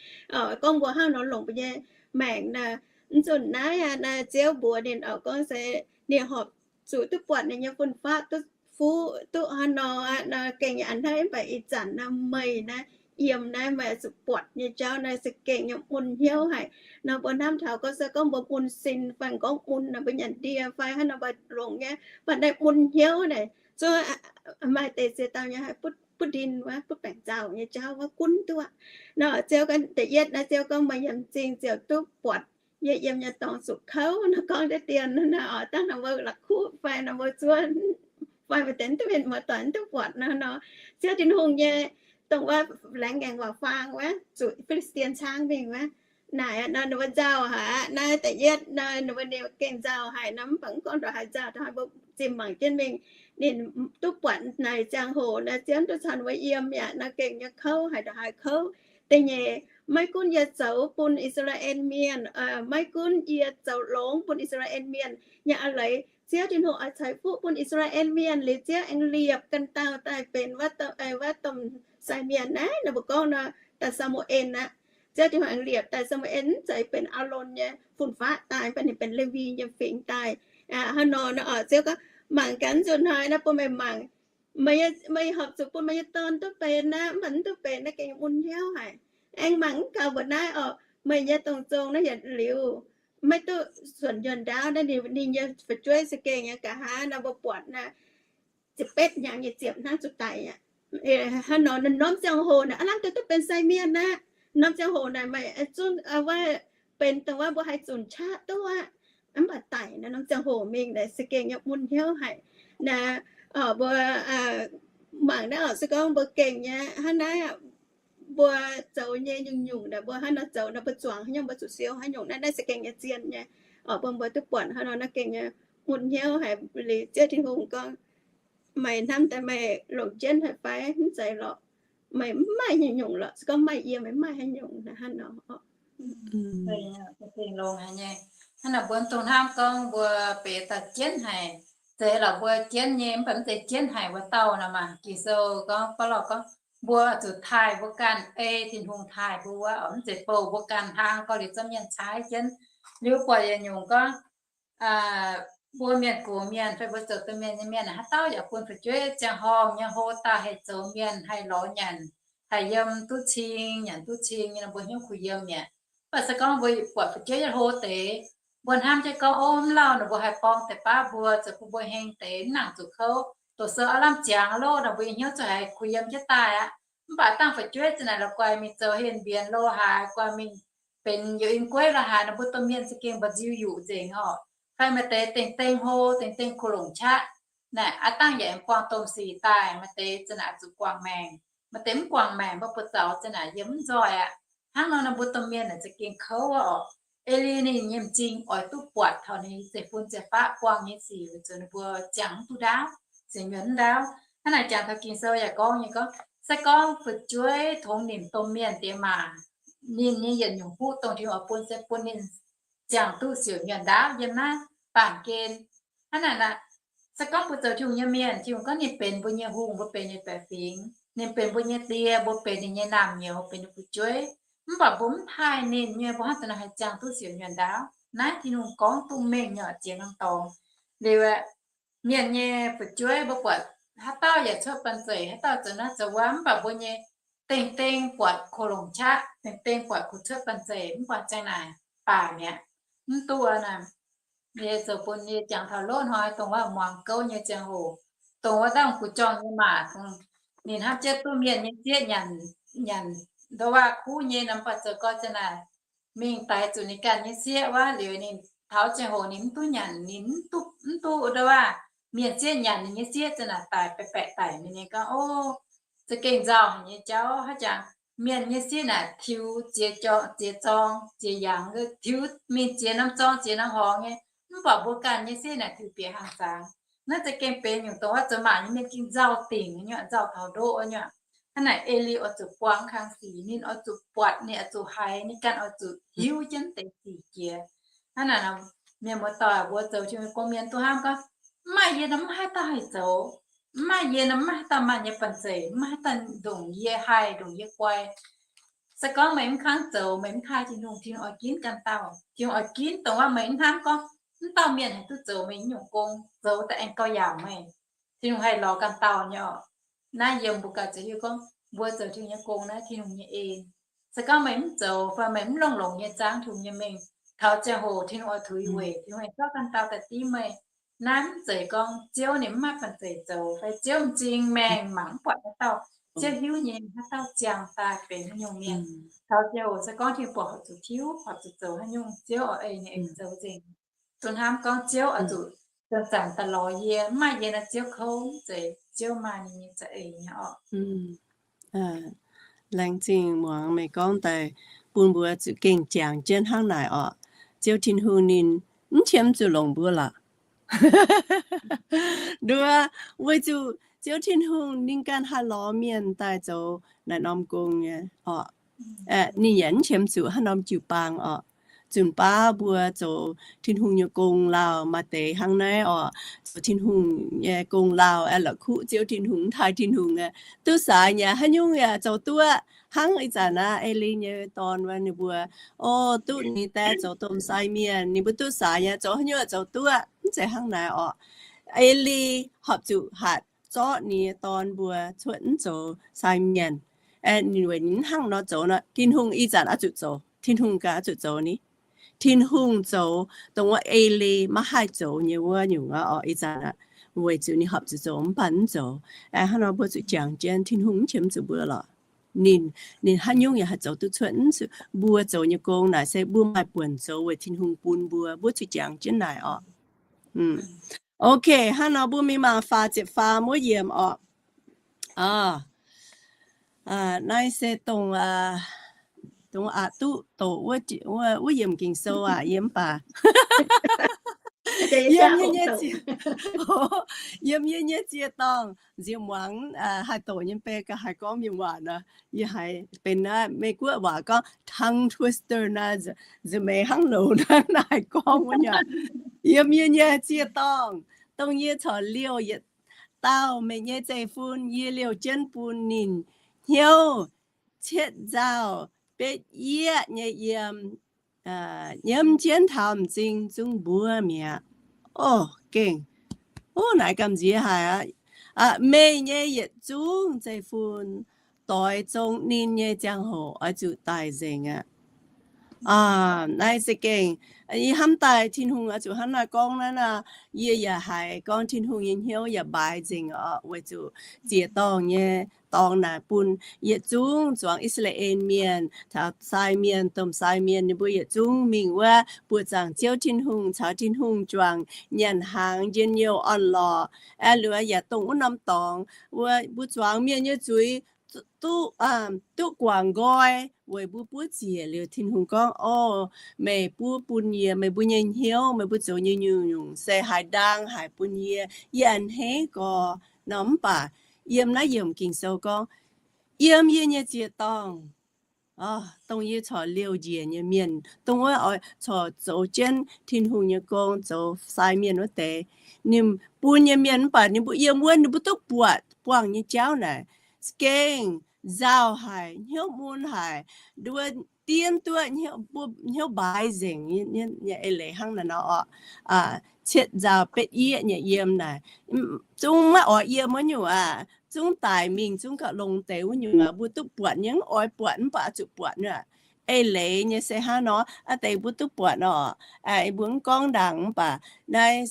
Gorngv mbuo hnangv nor longc mbuo nyei maengc naaiv, mv zunc naaiv aqv, naaiv Ziouv mbuox ninh orqc, gorngv se ninh horpc zuqc duqv buatc ninh nyei fun-faqv duqv fuqv duqv hnangv nor aqv, gengh yaac a'hneiv, mv baac ih zanc naaiv meih naaiv yiem naaiv, meih zuqc buatc nyei jauv naaiv za'gengh nyei mun hnyouv haic. Nor mbuo hnamv taux gorngv se gorngv mbuo mun sin fai gorngv mun naaic mbuo nyanc ndie fai hnangv nor mbuo longx nyei, mv baac naaiv mun hnyouv naaic zuov maaih deix ziex dauh nyei haih butv ndin wuov, butv baengc nzauh nyei jauv wuov gunv duqv. Nor Ziouv gorngv da'yietv naaiv, Ziouv gorngv meih yiem zingh ziouc duqv buatc yie yiem nyei dorngx zuqc kouv. Nor gorngv deix dien naaiv oc, dangh nor mbuo la'kuqv fai nor mbuo zuov fai maaih deix mv duqv mienh muoz-doic mv duqv buatc nor, nor Ziouv Tin-Hungh nyei, dongh wuov laengz ngaengc waac faang wuov, zuqc Fi^li^saa^die Cang mingh wuov, naaic nor ninh mbuo nzauh haic aqv. Naaiv da'yietv nor ninh mbuo ninh gengh nzauh haic nor, mv baac mv gorngv ndongc haaix nzauh, ndongc haaix mbuo zinh mangc jienv mingh. Ninh duqv buatc naaic ziangh hoc naaic Ziouv duqv caux ninh mbuo yiem yaac nor gengh nyei kouv haic, ndongc haaix kouv. Da'nyeic, maiv gunv yie zoux bun I^saa^laa^en Mienh, maiv gunv yie zoux longx bun I^saa^laa^en Mienh nyei a'leiz, Ziouv Tin-Hungh oix ceix fuqv bun I^saa^laa^en Mienh liuz, Ziouv aengx liepc ganh dauh daaih benx wuov domh sai mienh naaiv, ninh mbuo gorngv nor, daaih Saa^mu^en aqv. Ziouv Tin-Hungh aengx liepc daaih Saa^mu^en mv zeiz benx Aalon nyei fun-faqv daaih, mv baac ninh benx Lewi nyei fingx daaih. Hnangv nor nor oc, Ziouv gorngv, mangc gaax nzunc hnoi naaiv bun meih mangc, meih horpc zuqc bun meih nyei dorn duqv benx aqv, mv baac mv duqv benx naaiv gengh mun hnyouv haic. Aengx mangc mv gaux mbuoqc naaiv oc, meih nyei dongh zong naaiv yietc liuz maiv duqv suonc nyuonh ndaauv naaiv, ninh nyei fu'jueiv za'gengh nyei nqa'haav nor mbuo buatc naaiv ziepc betv hnyangx nyei ziepc hnangv zuqc daic aqv. Hnangv nor norm ziangh hoc naaic aav lamh duqv duqv benx sai mienh aqv. Norm ziangh hoc naaic meih zungv wuov benx dongh wuov mbuo haih zunc qaqv duqv aqv. Mv baac daic naaiv norm ziangh hoc mingh naaic za'gengh nyei mun hnyouv haic. Naaiv mbuo mangc naaiv oc, se gorngv mbuo gengh nyei hnangv naaiv, mbuo zoux nyei nyungc-nyungc naaic mbuo hnangv nor zoux naaic mbuo zuangx haaix nyungc mbuo zuqc siou haaix nyungc naaiv, naaiv za'gengh nyei zien nyei. Oc, bun mbuo duqv buatc hnangv nor naaiv gengh nyei mun hnyouv haic. Liuz Ziouv Tin-Hungh gorngv, meih hnamv daaih meih longc jienv haic fai? Mv zeiz lorqc. Meih mv maaih haaix nyungc lorqc. Se gorngv maaih yie, meih mv maaih haaix nyungc naaic hnangv nor. Hnangv naaic mbuo dongh hnamv gorngv mbuo benx daaih jienv haic, zeiz lorqc mbuo jienv nyei, mv baac mv zeiz jienv haic wuov dauh nor maah. Ging-Sou gorngv, Baulo gorngv, mbuo zuqc taaih mbuo ganh ei Tin-Hungh taaih mbuo wuov, mv zeiz bouh mbuo ganh hnangv gorngv liuz zungv mienh caaiv jienv. Liuz buatc yietc nyungc gorngv, mbuo mienh gox mienh fai mbuo zoux domh mienh nyei mienh, haaix dauh yaac bun fu'jueiv ziangh horngh nyei hlo daaih haih zoux mienh, haih lorz nyanc, haih yiem duqv cing, nyanc duqv cing nyei nor mbuo hnyouv kuh yiem mi'aqv. Mv baac se gorngv mbuo buatc fu'jueiv nyei hlo deix, mbuo hnamv jienv gorngv, ov, mv lauh nor mbuo haih borng deix baav mbuo, zoux bun mbuo heng deix, mv nangc zuqc kouv. Doqc sou aav lamh ziangx loh nor mbuo nyei hnyouv zuqc haiz kuh yiem jienv daaih aqv. Mv baac dangh fu'jueiv zinh naaic la'guaih mingh zoux henh mbienx lo haaix, guaih mingh benx youz in gueiv lo haaix nor, mbuo domh mienh za'gengh mba'nziu yuqc nzengc oc. Fai maaih deix dengh dengh hlo, dengh dengh kuh longc qaqv. Naaic aav dangh yaac aengx buangh domh sic daaih, maaih deix zinh naaic zuqc guangc maengc, maaih deix mv guangc maengc, mbuo buoz zaux zinh naaic yiem mv nzoih aqv. Hnangv nor nor mbuo domh mienh naaic za'gengh kouv oc. Eix leiz ninh nyei m'zing oix duqv buatc taux ninh nyei zeiv-fun zeiv-faqv buangh nyei sic weic zuqc ninh mbuo ziangh mv duqv ndaauv, sienx nyuonh mv ndaauv. Hnangv naaic jangx taux Ging-Sou yaac gorngv nyei gorngv, se gorngv fu'jueiv tongx nimc domh mienh diex maac, ninh nyei yietc nyungc fuqv dongh Tin-Hungh oix bun se bun ninh ziangh duqv siouc nyuonh ndaauv yiem naaiv baamh gen. Hnangv naaic, se gorngv mbuo zoux Tin-Hungh nyei mienh, Tin-Hungh gorngv ninh benx mbuo nyei hungh, mbuo benx ninh baeqc fingx, ninh benx mbuo nyei die, mbuo benx ninh nyei naamh nyouz, benx ninh fu'jueiv. Mv baac mbuo mv taaih ninh nyei, mbuo hnangv haaix nor haih ziangh duqv siouc nyuonh ndaauv? Naaiv Tin-Hungh gorngv duqv mengh nyei oc, ziex norm dorngx. Liuz aeqv, mienh nyei fu'jueiv mbuo buatc haaix dauh yaac cuotv banh zeic, haaix dauh zoux naaiv zoux wuov, mv baac mbuo nyei dengh dengh buatc kuh longc qaqv, dengh dengh buatc kuh cuotv banh zeic, mv baac ziang naaic baac mi'aqv, mv duqv naaic. Yie zoux bun yie jangx taux loz-hnoi dongh wuov muangx gouv nyei ziangh hoc, dongh wuov dangh kuh jorng nyei maac, ninh hnamv jienv duqv mienh nyei sieqv nyanc, nyanc ndouv waac kuv nyei nor, mv baac zoux gau ziang naaic mingh daix zuqc ninh ganh nyei sieqv wuov liuz, ninh taux ziangh hoc ninh mv duqv nyanc, ninh mv duqv, mv duqv ndouv waac mienh sieqv nyanc, ninh nyei sieqv ziang naaic daic, baeqc baeqc daic. Ninh gorngv, ov, za'gengh nzauh haic nyei jauv. Haaix jangx mienh nyei sieqv naaic tiux ziex jorng, ziex zorng, ziex yangh, tiux mingh ziex norm zorng ziex norm horngz nyei, mv baac mbuo ganh nyei sieqv naaic tiux bieqc hlang zangx. Naaiv za'gengh benx nyungc dongh wuov zoux maac nyei mienh gengh nzauh dingc nyei, nzauh taux ndoqv nyei. Hnangv naaic, Eix Liv oix zuqc buangh kang sic, ninh oix zuqc buatc, ninh oix zuqc haiz, ninh ganh oix zuqc hiuv jienv deix sic jiex. Hnangv naaic, mienh muoz-doic, mbuo zoux Tin-Hungh gong-mienh duqv hnamv gorngv, mv maaih yie nor mv haih dauh haih zoux, mv maaih yie nor mv maaih haaix dauh maaih nyei banh zeic, mv maaih haaix dauh ndongc yie haih, ndongc yie guai. Se gorngv meih mv kangv zoux, meih mv taaih Tin-Hungh, Tin-Hungh oix ginv ganh dauh. Tin-Hungh oix ginv dongh wuov meih mv hnamv gorngv mv dauh mienh haih duqv zoux meih nyungc gong, zoux daaih aengx gauh yaauc meih. Tin-Hungh haih lorz ganh dauh nyei oc. Naaiv yiem mbuo gauh ziex hiuv gorngv mbuo zoux Tin-Hungh nyei gong naaiv Tin-Hungh nyei en. Se gorngv meih mv zoux fai meih mv longx-longx nyei zaangv Tin-Hungh nyei mengh, taux ziangh hoc Tin-Hungh oix tuix weic, Tin-Hungh zorqv ganh dauh daaih div meih. Naaiv mv zeiz gorngv Ziouv ninh mv maaih banh zeic zoux, fai Ziouv m'zing maengh mangc mv buatc haaix dauh. Ziouv hiuv nyei, haaix dauh ziangh daaih benx haaix nyungc mienh. Taux ziangh hoc se gorngv Tin-Hungh buatc horpc zuqc tiuv, horpc zuqc zoux haaix nyungc, Ziouv oix ei ninh aengx zoux nzengc. Duqv hnamv gorngv Ziouv oix zuqc zanc-zanc daaih lorz yie, mv maaih yie naaiv Ziouv kouv, mv zeiz, Ziouv maaih ninh nyei za'eix nyei orqc. Laengz zingh muangx meih gorngv daaih bun mbuo zuqc gengh jangx jienv hnangv naaic orqc. Ziouv Tin-Hungh ninh mv qiemx zuqc longc mbuo lorqc. Nduov, weic zuqc Ziouv Tin-Hungh ninh ganh haih lorz mienh daaih zoux naaiv norm gong nyei orqc. Ninh yaac mv qiemx zuqc haaix norm jiu-baang orqc. Zunc baav mbuo zoux Tin-Hungh nyei gong lauh maaih deix hnangv naaiv orqc. Zoux Tin-Hungh nyei gong lauh aeqv, la'kuqv Ziouv Tin-Hungh, mv taaih Tin-Hungh aeqv, duqv saax nyei, haaix nyungc yaac zoux duqv. Hnangv ih zanc naaiv Eli nyei dorn wuov ninh mbuo, o, duqv ninh dae zoux domh sai mienh, ninh mbuo duqv saax nyei, zoux haaix nyungc yaac zoux duqv. Mv zeiz hnangv naaiv orqc. Eli horpc zuqc hatc zorqv ninh nyei dorn mbuo cuotv mv zoux sai mienh. Ninh weic ninh mv hnangv nor zoux nor, Tin-Hungh ih zanc oix zuqc zoux, Tin-Hungh ganh oix zuqc zoux ni. Tin-Hungh zoux dongh wuov Eli maiv haih zoux nyei wuov nyungc orqc. Ih zanc aqv, weic zuqc ninh horpc zuqc zoux mv baac mv zoux. Hnangv nor mbuo zuqc jangx jienv Tin-Hungh mv qiemx zuqc mbuo lorqc. Ninh, ninh haaix nyungc yaac haih zoux duqv cuotv. Mbuo zoux nyei gong naaic se mbuo maaih buonc zoux weic Tin-Hungh bun mbuo. Mbuo zuqc jangx jienv naaic orqc. Ok, hnangv nor mbuo mingh mangc faah ziepc faam wuov yiemc orqc. Naaiv se dongh, dongh aqc duqv doqc wuov yiemc Ging-Sou aqv, yie mv baac yiem yie nyei ziex, yiem yie nyei ziex dorngh nziex muangx haih doqc nyei bei ga'haaix gorngv mienh waac nor. Yie haiz benx naaiv Meiv-Guoqv waac gorngv tongue twister naaiv, nza'hmien hnangv loz naaiv naaic gorngv wuov nyei. Yiem yie nyei ziex dorngh, dongh yie corc liouh yietc dauh meih nyei zeiv-fun, yie liouh jienv bun ninh hnyouv cietv nzauh betv yieqv nyei yiem, nyiemv jienv taux m'zing zungv mbuov mi'aqv. O, gengh, o, naaiv gamh nziex haic aqv. Meih nyei yietc zungv zeiv-fun doix zong ninh nyei ziangh hoc oix zuqc daic nzengc aqv. Naaiv se gengh, yie hnamv daaih Tin-Hungh oix zuqc hnangv naaiv gorngv naaiv nor, yie yaac haiz gorngv Tin-Hungh nyei hnyouv yaac mbaaix nzengc orqc, weic zuqc ziex dorngh nyei dorngx naaic bun yietc zungv zuangx I^saa^laa^en Mienh caux sai mienh, domh sai mienh, ninh mbuo yietc zungv mingh wuov buoqc zaangc Ziouv Tin-Hungh caux Tin-Hungh juangc nyanc hnaangx njien-youh orn-lorqc. Aeqv, liuz yaac dongh wuov norm dorngx wuov mbuo zuangx mienh nyei zuiz duqv, duqv guangc nqoi weic mbuo buov ziec. Liuz Tin-Hungh gorngv, O, meih buov bun yie meih mbuo nyei hnyouv, meih mbuo zoux nyei nyungc-nyungc se haaix ndaang haic bun yie, yie a'hneiv gorx. Nor mv baac yiem naaiv yiemc Ging-Sou gorngv, yiem yie nyei ziex dorngh, dongh yie corc liouh njiec nyei mienh, dongh wuov oix corc zoux jienv Tin-Hungh nyei gong, zoux sai mienh wuov deix, ninh bun nyei mienh mv baac ninh mbuo yiem wuov ninh mbuo duqv buatc buangh nyei jauv naaic, gengh nzauh haic, hnyouv mun haic, nduov dien duqv hnyouv mbaaix nzengc nyei eix leiz hnangv naaiv nor orqc. Cietv nzauh betv yieqv nyei yiem naaic, zungv maiv oix yiem wuov nyungc aqv. Zungv daic mingh zungv gauh longx deix wuov nyungc aqv. Mbuo duqv buatc nyei, mv oix buatc mv baac zuqc buatc aqv. Eix leiz nyei se hnangv nor, aa deix mbuo duqv buatc nor, mbuo mv gorngv ndaangc mv baac naaiv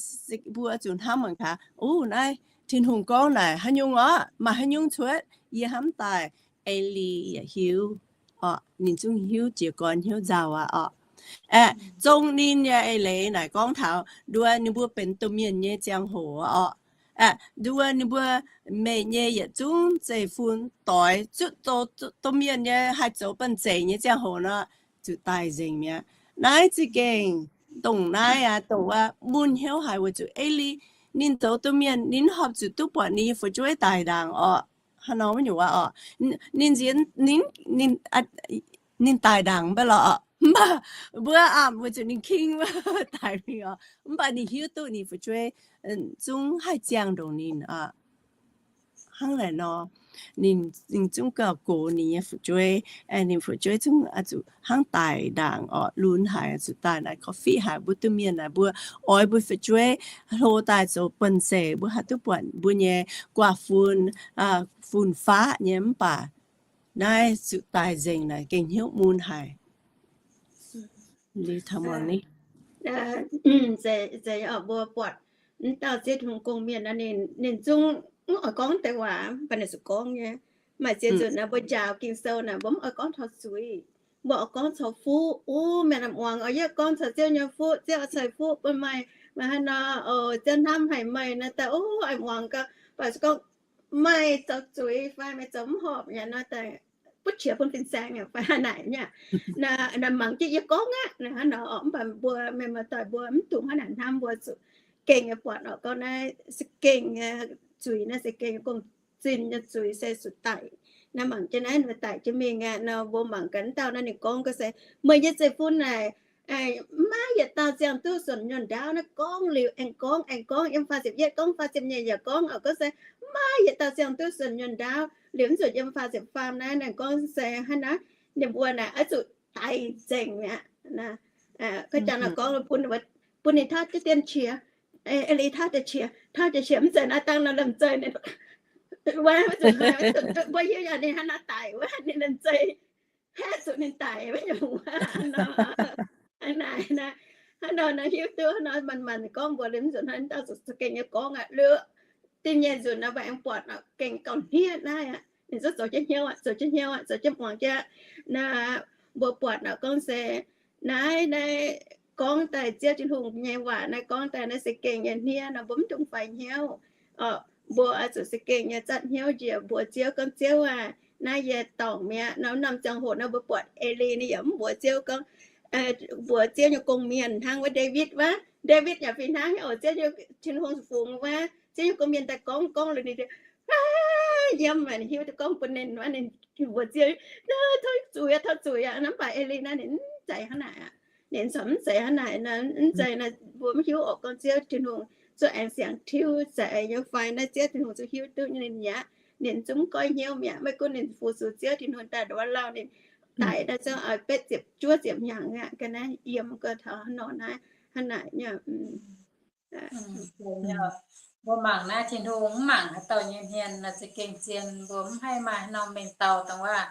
mbuo zuqc hnamv mangc gaax, o, naaiv Tin-Hungh gorngv naaic haaix nyungc orqc, maaih haaix nyungc cuotv. Yie hnamv daaih Eli yaac hiuv orqc, ninh zungv hiuv jiez gorn hnyouv nzauh aqv orqc. Aeqv, zong ninh nyei eix leiz naaic gorngv taux nduov ninh mbuo benx domh mienh nyei ziangh hoc orqc. Aeqv, nduov ninh mbuo, meih nyei yietc zungv zeiv-fun doix zuqc domh mienh nyei haih zoux banh zeic nyei ziangh hoc nor, zuqc daaih nzengc mi'aqv. Naaiv za'gengh dongh naaiv aqv, dongh wuov mun hnyouv haic weic zuqc Eli ninh zoux domh mienh, ninh horpc zuqc duqv buatc ninh nyei fu'jueiv daic ndaangc orqc. Hnangv nor wuov nyungc aqv orqc. Ninh nzienz, ninh daic ndaangc mv baac lorqc, mv baac mbuo aamh weic zuqc ninh king daic mingh orqc, mv baac ninh hiuv duqv ninh fu'jueiv zungv haih ziangh ndongc ninh aqv. Hnangv naaic nor, ninh zungv gauh gox ninh nyei fu'jueiv. Ninh fu'jueiv zungv zuqc hnangv daic ndaangc orqc, lunx haic, zuqc daaih naaic korv-fiqv haic. Mbuo domh mienh naaic mbuo oix mbuo fu'jueiv hlo daaih zoux banh zeic, mbuo haih duqv buatc mbuo nyei guaax fun, fun-faqv nyei mv baac naaiv zuqc daic nzengc naaic gengh hnyouv mun haic. Liuz taux muangx ni, mbuo buatc mv dauh Ziouv Tin-Hungh gong-mienh, ninh zungv mv oix gorngv deix waac, mv baac ninh zuqc gorngv nyei. Maaih ziex nzunc naaic mbuo njaaux Ging-Sou naaic mbuo mv oix gorngv taux zuiz, mbuo oix gorngv taux fuqv. Ov, mienh muangx oix yie gorngv taux Ziouv nyei fuqv, Ziouv oix ceix fuqv bun meih, meih hnangv nor, Ziouv hnamv haic meih nor daaih, ov, oix muangx gau. Mv baac se gorngv meih zoux zuiz fai meih zoux mv horpc nyei nor daaih, butv qiex bun fin-saeng fai haaix naaic nyei. Naaiv mangc jienv yie gorngv aqv hnangv nor. Mv baac mbuo mienh muoz-doic mbuo mv dungx hnangv naaic hnamv, mbuo zuqc gengh nyei buatc oc. Gorngv naaiv se gengh nyei zuiz, naaiv se gengh nyei gong-zinh nyei zuiz se zuqc daic. Naaiv mangc jienv naaiv daic jienv mingh aqv nor, mbuo mangc gaax dauh naaiv ninh gorngv ga'se, meih nyei zeiv-fun naaic maiv yietc dauh ziangh duqv suonc nyuonh ndaauv. Naaiv gorngv liuz aengx gorngv, aengx gorngv, yiem faah ziepc yietv gorngv, faah ziepc nyeic yaac gorngv oc. Gorngv se maiv yietc dauh ziangh duqv suonc nyuonh ndaauv. Liuz mv zuqc yiem faah ziepc faam naaiv ninh gorngv se hnangv naaiv, ninh mbuo naaic oix zuqc daic nzengc mi'aqv. Ga'jangc naaic gorngv bun ninh tauv jienv dien qiex, eix leiz tauv deix qiex, tauv deix qiex mv zeiz naaiv dangh nor lemh zeih ninh, mbuo hiuv yaac ninh hnangv naaiv daic wuov, ninh lemh zeih haeqv zuqc ninh daic wuov nyungc wuov nor. Hnangv naaic, hnangv nor nor hiuv duqv nor manc-manc gorngv mbuox liuz mv nzunc hnangv dauh zuqc za'gengh nyei gorngv aqv. Liuz da'nyeic nzunc nor mbuo aengx buatc gengh gauh hniev naaiv aqv. Ninh zungv zoux jienv hnyouv aqv, zoux jienv hnyouv aqv, zoux jienv muangx jienv. Naaiv mbuo buatc nor gorngv se naaiv, naaiv gorngv daaih Ziouv Tin-Hungh nyei waac naaiv gorngv daaih naaiv se gengh nyei hniev nor, mbuo mv dungx faix hnyouv. Mbuo oix zuqc se gengh nyei zatv hnyouv njiec mbuox Ziouv gorngv, Ziouv aah, naaiv yie dorngc mi'aqv. Norm norm ziangh hoc nor mbuo buatc Eli ninh yaac mv mbuox Ziouv gorngv, mbuox Ziouv nyei gong-mienh hnangv wuov Ndaawitv wuov. Ndaawitv yaac fih hnangv oc. Ziouv nyei Tin-Hungh fungx wuov, Ziouv nyei gong-mienh daaih gorngv gorngv liuz ninh yiem, ninh hiuv duqv gorngv bun ninh wuov, ninh mbuox Ziouv, Tov zuiz aqv, tov zuiz aqv. Mv baac Eli naaiv ninh mv zeiz hnangv naaic aqv. Ninh corc mv zeiz hnangv naaic, mv zeiz naaic mbuo mv hiuv oc. Gorngv Ziouv Tin-Hungh zungv aengx siangx tiuv za'eix nyei fai, naaiv Ziouv Tin-Hungh zungv hiuv duqv nyei ninh mi'aqv. Ninh zungv mv goiv hnyouv mi'aqv. Maiv gunv ninh fu-sux Ziouv Tin-Hungh daaih ndortv wuov lauh, ninh daic naaiv zungv oix betv ziepc juov ziepc hnyangx aqv, ga'naaiv yiem gau taux hnangv nor naaiv, hnangv naaic nyei. Mbuo mangc naaiv Tin-Hungh mv mangc haaix dauh nyei hmien nor za'gengh zien. Mbuo mv haih maaih haaix norm mengh dauh dongh waac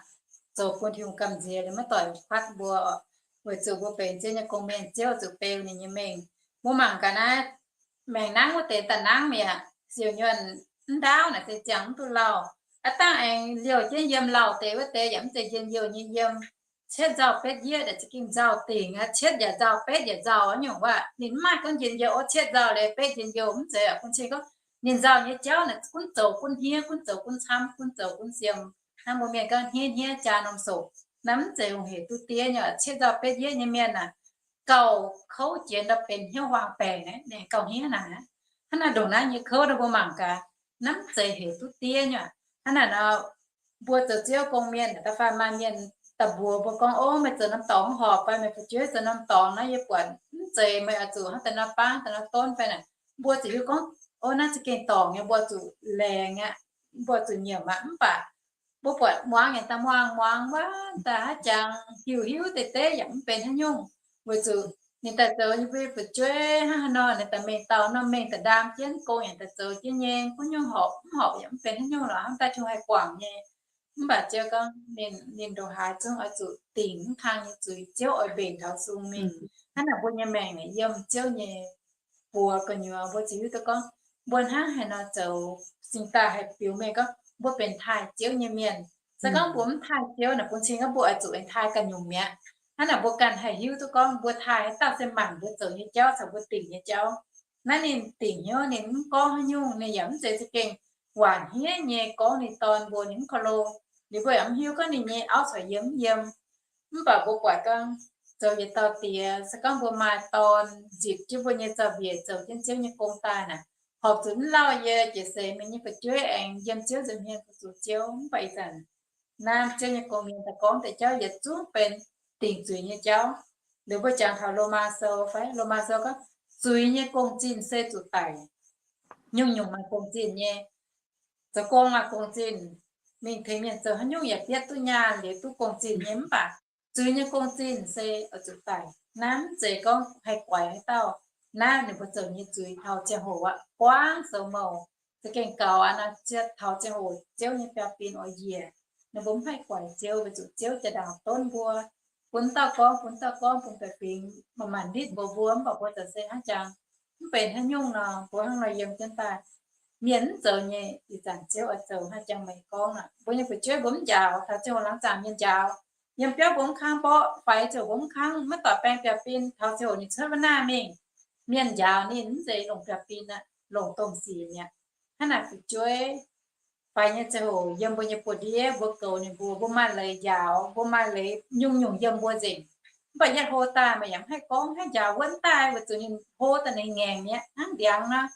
zoux bun Tin-Hungh gamh nziex liuz maiv doic fatv mbuo, weic zuqc mbuo benx Ziouv nyei gong-mienh, Ziouv zuqc beu ninh nyei mengh. Mbuo mangc gaax naaiv, maengc nangv wuov deix daaih nangv mi'aqv. Siouc nyuonh mv ndaauv naaic se ziangh mv duqv lauh. Aav dangh aengx liouh jienv yiem lauh deix wuov deix yaac mv zeiz njien-youh nyei yiem. Cietv nzauh betv yieqv naaic za'gengh nzauh dingc aqv. Cietv yaac nzauh, betv yaac nzauh nyungc waac. Ninh mv maaih gorngv njien-youh, ov, cietv nzauh liuz betv njien-youh, mv zeiz aqv. Bun cing gorngv ninh nzauh nyei jauv naaic gunv zoux gunv hniev, gunv zoux gunv camv, gunv zoux gunv siem. Hnangv mbuo mienh gorngv hniev hniev jaa norm soqc, naaiv mv zeiz hungh hec duqv diev nyei. Cietv nzauh betv yieqv nyei mienh aah, gauh kouv jiex ndau benx hnyouv huaang baengc aqv, ninh gauh hniev naaic. Hnangv naaiv ndongc naaiv nyei kouv nor mbuo mangc gaax, naaiv mv zeiz hec duqv diev nyei. Hnangv naaic nor, mbuo zoux Ziouv gong-mienh da'faanh maaih mienh daaih mbuox mbuo gorngv, Ov, meih zoux norm dorngx mv horpc fai meih fu'jueiv zoux norm dorngx naaiv, yie buatc mv zeiz meih oix zuqc hnangv daaih nor bangv, daaih nor donv fai naaic. Mbuo ziouc hiuv gorngv, Ov, naaiv za'gengh dorngc nyei, mbuo zuqc laengz aqv, mbuo zuqc nyiemc aqv. Mv baac mbuo buatc muangx yaac daaih muangx, muangx wuov daaih haaix jangx hiuv hiuv deix deix yaac mv benx haaix nyungc, weic zuqc ninh daaih zoux nyei mbuo fu'jueiv hnangv haaix nor, ninh daaih mengh dauh nor mengh daaih ndaam jienv gong yaac daaih zoux jienv nyei, gunv nyungc horpc mv horpc yaac mv benx haaix nyungc lorqc, hnangv daaih Tin-Hungh haih guangc nyei. Mv baac Ziouv gorngv ninh, ninh ndongc haaix zungv oix zuqc dingc mv kang nyei zuiz, Ziouv oix mbenc taux sung mingh. Hnangv naaic mbuo nyei maengc yiem Ziouv nyei buoz gu'nyuoz, mbuo ziouc hiuv duqv gorngv mbuo hnangv haaix nor zoux cingx daaih haih biux mengh gorngv mbuo benx taaih Ziouv nyei mienh. Se gorngv mbuo mv taaih Ziouv naaic, bun cing gorngv mbuo oix zuqc aengx taaih ganh nyungc mi'aqv. Hnangv naaic mbuo ganh haih hiuv duqv gorngv mbuo taaih haaix dauh se maanc mbuo zoux nyei jauv caux mbuo dingc nyei jauv. Naaiv ninh dingc hnyouv, ninh mv gorngv haaix nyungc, ninh yaac mv zeiz za'gengh waanc hniev nyei gorngv ninh dorn mbuo ninh mv korv-lo. Liuz mbuo yaac mv hiuv gorngv ninh nyei auv caux yiem mv yiem. Mv baac mbuo buatc gorngv zoux yietc dauh diex, se gorngv mbuo maaih dorn nzipc jienv mbuo nyei zaux-mbiec zoux jienv Ziouv nyei gong daaih naaic, horpc zuqc mv lauh yie jiex seix mingh nyei fu'jueiv aengx yiem Ziouv nza'hmien fu-sux Ziouv. Mv baac ih zanc naaiv Ziouv nyei gong-mienh daaih gorngv deix jauv yietc zungv benx dingc zuiz nyei jauv. Liuz mbuo jangx taux Lomaa Sou fai, Lomaa Sou gorngv zuiz nyei gong-zinh se zuqc daic. Nyungc-nyungc maaih gong-zinh nyei. Zoux gong maaih gong-zinh, mingh tengx mienh zoux haaix nyungc yaac bietv duqv nyaanh liuz duqv gong-zinh nyei. Mv baac zuiz nyei gong-zinh se oix zuqc daic. Naaiv mv zeiz gorngv haih guaix haaix dauh. Naaiv ninh mbuo zoux nyei zuiz taux ziangh hoc aqv, buangv sou mouc, za'gengh gaux aqv nor, taux ziangh hoc Ziouv nyei biaa bin oix njiec. Ninh mbuo mv haih guaix Ziouv, weic zuqc Ziouv jaa-ndaangc donv mbuo, bun dauh gorngv, bun dauh gorngv, bun baeqc fingx, maaih maanc nitv mbuox mbuo, mv baac mbuo zoux se hnangv jangx mv benx haaix nyungc nor, mbuo hnangv nor yiem jienv daaih. Mienh mv zoux nyei, ih zanc Ziouv oix zoux hnangv jangx meih gorngv aqv. Mbuo nyei fu'jueiv mbuo mv njaaux, taux ziangh hoc laangz zaangc mienh njaaux. Yiem biauv mbuo mv kangv mborqv, faix ziouc mbuo mv kangv, maiv doic baeng biauv-bin, taux ziangh hoc ninh cuotv wuov naaiv mingh, mienh njaaux ninh mv zeiz longc biauv-bin aqv, longc domh sic mi'aqv. Hnangv naaic fu'jueiv faix nyei ziangh hoc yiem mbuo nyei buoz-ndiev, mbuo goux ninh mbuo, mbuo maaih leiz njaaux, mbuo maaih leiz nyungc-nyungc yiem mbuo nzengc. Mv baac yie hlo daaih maaih yaac mv haih gorngv, mv haih njaaux wuov daaih, weic zuqc ninh hlo daaih ninh ngaengc mi'aqv, hnangv ndiangx nor.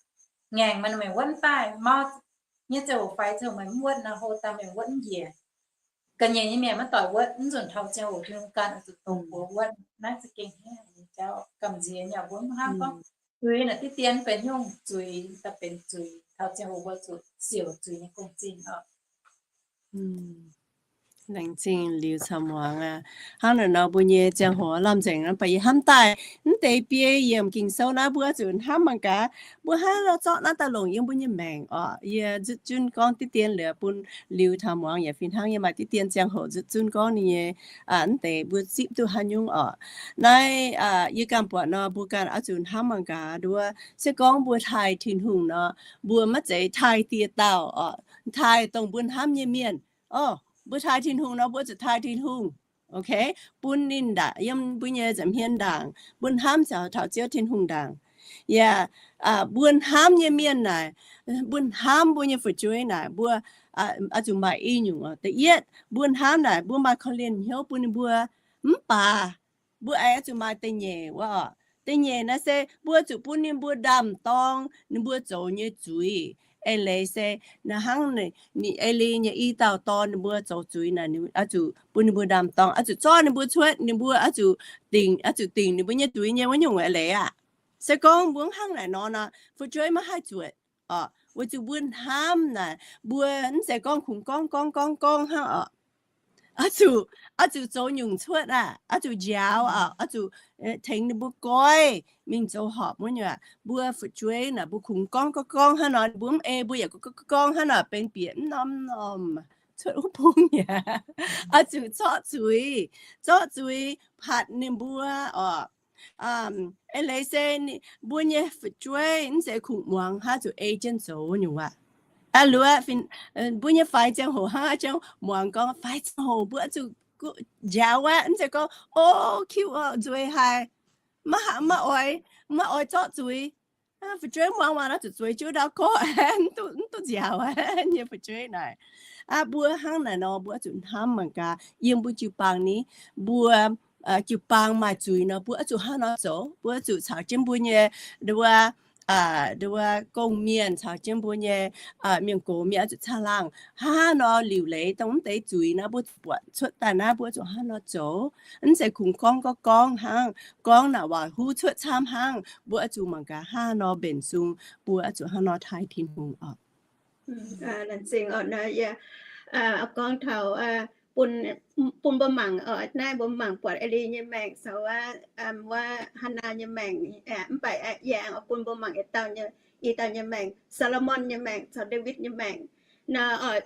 Ngaengc maaih meih wuov daaih, mau nyei ziangh hoc faix ziangh hoc meih mv wuotv nor, hlo daaih meih wuotv mv njiec. Ga'nyiec nyei mienh maiv doic wuotv, mv nzunc taux ziangh hoc Tin-Hungh ganh oix zuqc dongh mbuox wuotv. Naaiv za'gengh haiz nyei jauv gamh nziex nyei, mbuo mv hnamv gorngv zuiz naaic diqv dien benx nyungc, zuiz daaih benx zuiz, taux ziangh hoc mbuo zuqc siouc zuiz nyei gong-zinh oc. Laengz zingh liuz caux muangx aqv. Hnangv naaic nor mbuo nyei ziangh hoc lamh nzengc nor, mv baac yie hnamv daaih mv deix biei yiemc Ging-Sou naaiv mbuo zuqc hnamv mangc gaax, mbuo hnangv nor zorqv naaiv daaih longc yiem mbuo nyei maengc oc. Yie nzutv zunv gorngv diqv dien liuz bun liuz taux muangx yaac fih hnangv yie maaih diqv dien ziangh hoc nzutv zunv gorngv ninh nyei mv deix mbuo zipv duqv haaix nyungc oc. Naaiv yie ganh buatc nor mbuo ganh oix zuqc hnamv mangc gaax nduov, se gorngv mbuo taaih Tin-Hungh nor, mbuo maiv zeiz taaih dieh dauh oc, taaih dongh mbuo hnamv nyei mienh. Orv, mbuo taaih Tin-Hungh nor mbuo zuqc taaih Tin-Hungh, ok, bun ninh ndaangc, yiem mbuo nyei nza'hmien ndaangc, mbuo hnamv caux taux Ziouv Tin-Hungh ndaangc. Yaac mbuo hnamv nyei mienh naaic, mbuo hnamv mbuo nyei fu'jueiv naaic, mbuo oix zuqc maaih i nyungc. Da'yietv, mbuo hnamv naaic mbuo maaih korv-lienh hnyouv bun ninh mbuo. Mv baac mbuo aengx oix zuqc maaih da'nyeic wuov oc. Da'nyeic naaiv se mbuo zuqc bun ninh mbuo ndaam-dorng ninh mbuo zoux nyei zuiz. Eix leiz se naaiv hnangv ninh ei leiz nyei i dauh dorn ninh mbuo zoux zuiz naaic, oix zuqc bun ninh mbuo ndaam-dorng, oix zuqc zorqv ninh mbuo cuotv, ninh mbuo oix zuqc dingc, oix zuqc dingc ninh mbuo nyei zuiz nyei wuov nyungc eix leiz aqv. Se gorngv mbuo mv hnangv naaic nor, nor fu'jueiv maiv haih zuotc oc. Weic zuqc mbuo hnamv naaic, mbuo mv zeiz gorngv kungx gorngv gorngv gorngv gorngv hnangv oc. Oix zuqc, oix zuqc zoux nyungc cuotv aqv. Oix zuqc njaaux oc. Oix zuqc tengx ninh mbuo goiv mingh zoux horpc wuov nyungc aqv. Mbuo fu'jueiv naaic mbuo kungx gorngv gorngv gorngv hnangv nor, mbuo mv ei mbuo yaac gorngv gorngv gorngv hnangv nor, benx bieqc mv norm norm cuotv wuov bung mi'aqv. Oix zuqc zorqv zuiz, zorqv zuiz patc ninh mbuo oc. Eix leiz se mbuo nyei fu'jueiv mv zeiz kungx muangx hnangv, zuqc ei jienv zoux nyungc aqv. Aa, luoqc mbuo nyei faix ziangh hoc hnangv, aa, ziangh muangx gorngv faix ziangh hoc mbuo zuqc njaaux aqv, mv zeiz gorngv, o, kiuv nzueic haic, maiv oix, maiv oix zorqv zuiz. Fu'jueiv muangx waac nor zuqc zueiz jienv ndau gorqv, mv duqv njaaux nyei fu'jueiv naaic. Aa, mbuo hnangv naaic nor mbuo zuqc hnamv mangc gaax yiem mbuo jiu-baang ni, mbuo jiu-baang maaih zuiz nor mbuo zuqc hnangv nor zoux. Mbuo zuqc caux jienv mbuo nyei nduov, nduov gong-mienh caux jienv mbuo nyei mienh gox mienh zuqc caangh laangh hnangv nor liuc leiz dongh mv deix zuiz naaiv mbuo zuqc buatc cuotv daaih naaiv mbuo zuqc hnangv nor zoux. Mv zeiz kungx gorngv gorngv gorngv hnangv, gorngv naaic waac huv cuotv camv hnangv. Mbuo zuqc mangc gaax hnangv nor mbenc sung, mbuo zuqc hnangv nor taaih Tin-Hungh oc. Laengz zingh oc. Gorngv taux bun, bun mbuo mangc oc, naaiv mbuo mangc buatc Aa^li nyei maengc caux wuov, wuov Hannaa nyei maengc, mv baac yie aengx bun mbuo mangc i dauh nyei, i dauh nyei maengc, Saa^lo^morn nyei maengc caux Ndaawitv nyei maengc. Nor,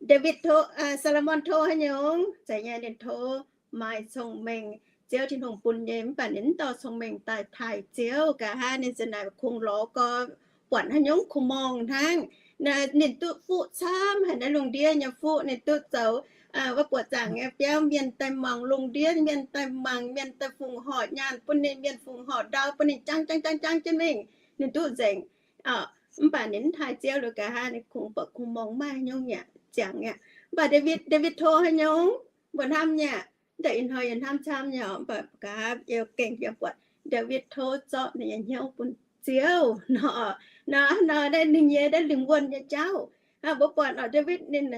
Ndaawitv tov, Saa^lo^morn tov haaix nyungc? Zeiz nyei ninh tov maaih cong-mengh, Ziouv Tin-Hungh bun nyei, mv baac ninh mv dorh cong-mengh daaih taaih Ziouv. Nqa'haav ninh za'naaic kungx lorz gorx, buatc haaix nyungc kungx morngh hnangv. Ninh duqv fuqv camv haic, naaiv lungh ndiev nyei fuqv ninh duqv zoux wuov buoqc zaangc nyei biauv, mienh daaih mangc lungh ndiev, mienh daaih mangc, mienh daaih fungc horc nyaanh bun ninh, mienh fungc horc ndau bun ninh, jangv jangv jangv jangv jienv mingh, ninh duqv nzengc. Mv baac ninh mv taaih Ziouv liuz nqa'haav ninh kungx buatc kungx morngh maiv haaix nyungc mi'aqv, ziangx mi'aqv. Mv baac Ndaawitv, Ndaawitv tov haaix nyungc? Mbuo hnamv nyei aqv. Da'nyeic hnoi yie hnamv camv nyei oc, mv baac nqa'haav yie gengh yaac buatc Ndaawitv tov zorqv ninh nyei hnyouv bun Ziouv nor. Nor, nor naaiv ninh nyei naaiv lingh wuonh nyei jauv. Mbuo buatc oc, Ndaawitv ninh,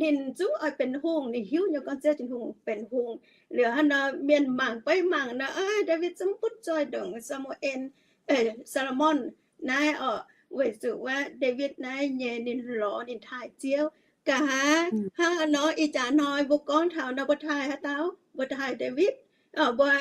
ninh zungv oix benx hungh, ninh hiuv nyei gorngv Ziouv Tin-Hungh benx hungh. Liuz hnangv nor mienh mangc beiv mangc nor, Ndaawitv zungv butv zoih ndongc Saa^mu^en, Saa^lo^morn naaiv oc, weic zuqc wuov Ndaawitv naaiv nyei ninh lorz ninh taaih Ziouv. Nqa'haav hnangv nor ih jaax hnoi mbuo gorngv taux nor mbuo taaih haaix dauh? Mbuo taaih Ndaawitv. Mbuo,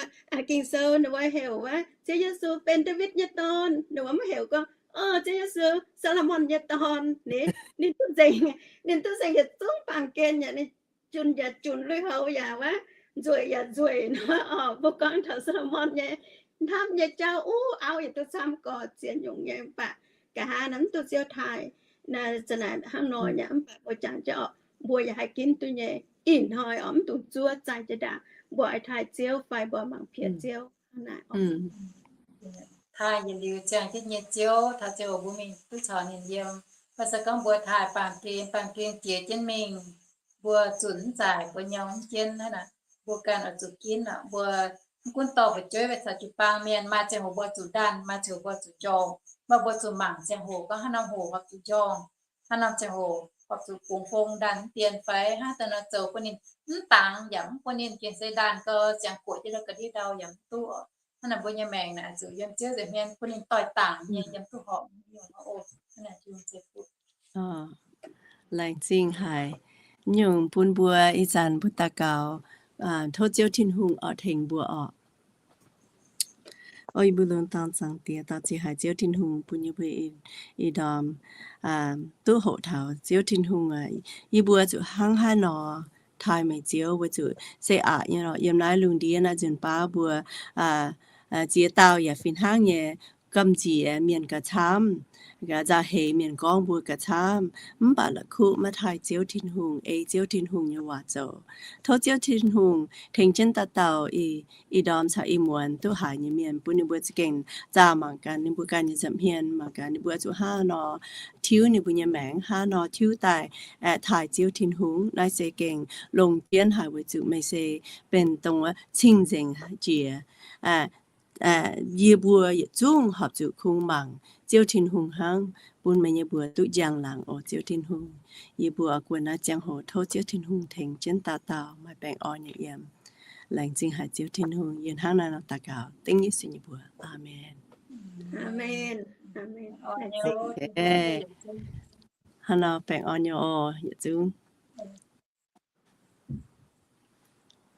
Ging-Sou ninh mbuo heuc wuov Ziouv Yesu benx Ndaawitv nyei dorn, ninh mbuo maiv heuc gorngv, o, Ziouv Yesu Saa^lo^morn nyei dorn. Ninh, ninh duqv nzengc, ninh duqv nzengc yietc zungv baamh gen yaac ninh junc yaac junc, lui-houx yaac wuov, nzueic yaac nzueic nor oc. Mbuo gorngv taux Saa^lo^morn nyei hnamv nyei jauv, uv auv yietc duqv camv gorx ziex nyungc nyei, mv baac nqa'haav naaic mv duqv Ziouv taaih, naaic za'naaic hnangv nor nyei. Mv baac mbuo jangx jienv oc, mbuo yaac haih ginv duqv nyei. Ih hnoi oc, mv dungx zuov, zaih jiex ndaangc mbuo oix taaih Ziouv fai mbuo mangc piex Ziouv naaic. Taaih yietc liuz ziangh jienv nyei Ziouv, taux ziangh hoc mbuo mingh duqv caux ninh yiem. Mv baac se gorngv mbuo taaih baamh gen, baamh gen jiex jienv mingh, mbuo zunc mv zaaic, mbuo nyorng mv jienv hnangv naaic, mbuo ganh oix zuqc ginv aqv. Mbuo mv gunv dorh fu'jueiv, mbuo caux jiu-baang mienh, maaih ziangh hoc mbuo zuqc ndaanh, maaih ziangh hoc mbuo zuqc njorngh, mv baac mbuo zuqc mangc ziangh hoc gorngv haaix norm hoc horpc zuqc njorngh, haaix norm ziangh hoc horpc zuqc bungx gong ndaanh mv dien fai hnangv daaih nor zoux bun ninh mv dangx, yaac mv bun ninh gengh se ndaanh gau, ziangh guoqv jienv la'ga'ndiev ndau yaac mv duqv. Hnangv naaic mbuo nyei maengc naaic zuqc yiem Ziouv nza'hmien bun ninh doix-dangc nyei yiem duqv horpc. Laengz zingh haic. Nyungc bun mbuo ih zanc mbuo daux gaux, tov Ziouv Tin-Hungh oix tengx mbuo oc. O yie mbuo longc dorngx zaangc Diex, dorh ziqc haic Ziouv Tin-Hungh bun yie mbuo ih ndorm duqv hoqc taux Ziouv Tin-Hungh, yie mbuo zuqc hnangv haaix nor taaih meih Ziouv, weic zuqc se aqc nyei lorqc. Yiem naaiv lungh ndiev naaiv nzunc baav mbuo ziex dauh yaac fih hnangv nyei, gamh nziex mienh gauh camv, nzauh heix mienh gorngv mbuo gauh camv, mv baac la'kuqv maiv taaih Ziouv Tin-Hungh, ei Ziouv Tin-Hungh nyei waac zoux. Tov Ziouv Tin-Hungh tengx jienv dauh dauh ih ndorm caux ih muonz duqv haiz nyei mienh, bun ninh mbuo za'gengh zaah mangc gaax ninh mbuo ganh nyei nza'hmien, mangc gaax ninh mbuo zuqc hnangv nor tiuv ninh mbuo nyei maengc, hnangv nor tiuv daaih taaih Ziouv Tin-Hungh. Naaiv se gengh longc jienv haic weic zuqc meih se benx dongh cing-nzengc jiex. Yie mbuo yietc zungv horpc zuqc kungx mangc Ziouv Tin-Hungh hnangv, bun meih nyei mbuox duqv njang-laangc oc Ziouv Tin-Hungh. Yie mbuo guon naaiv ziangh hoc tov Ziouv Tin-Hungh tengx jienv dauh dauh maaih baengh orn nyei yiem. Laengz zingh haic Ziouv Tin-Hungh. Yie hnangv naaiv nor daux gaux dengv Yesu nyei mbuox. Aamen. Hnangv nor baengh orn nyei oc yietc zungv.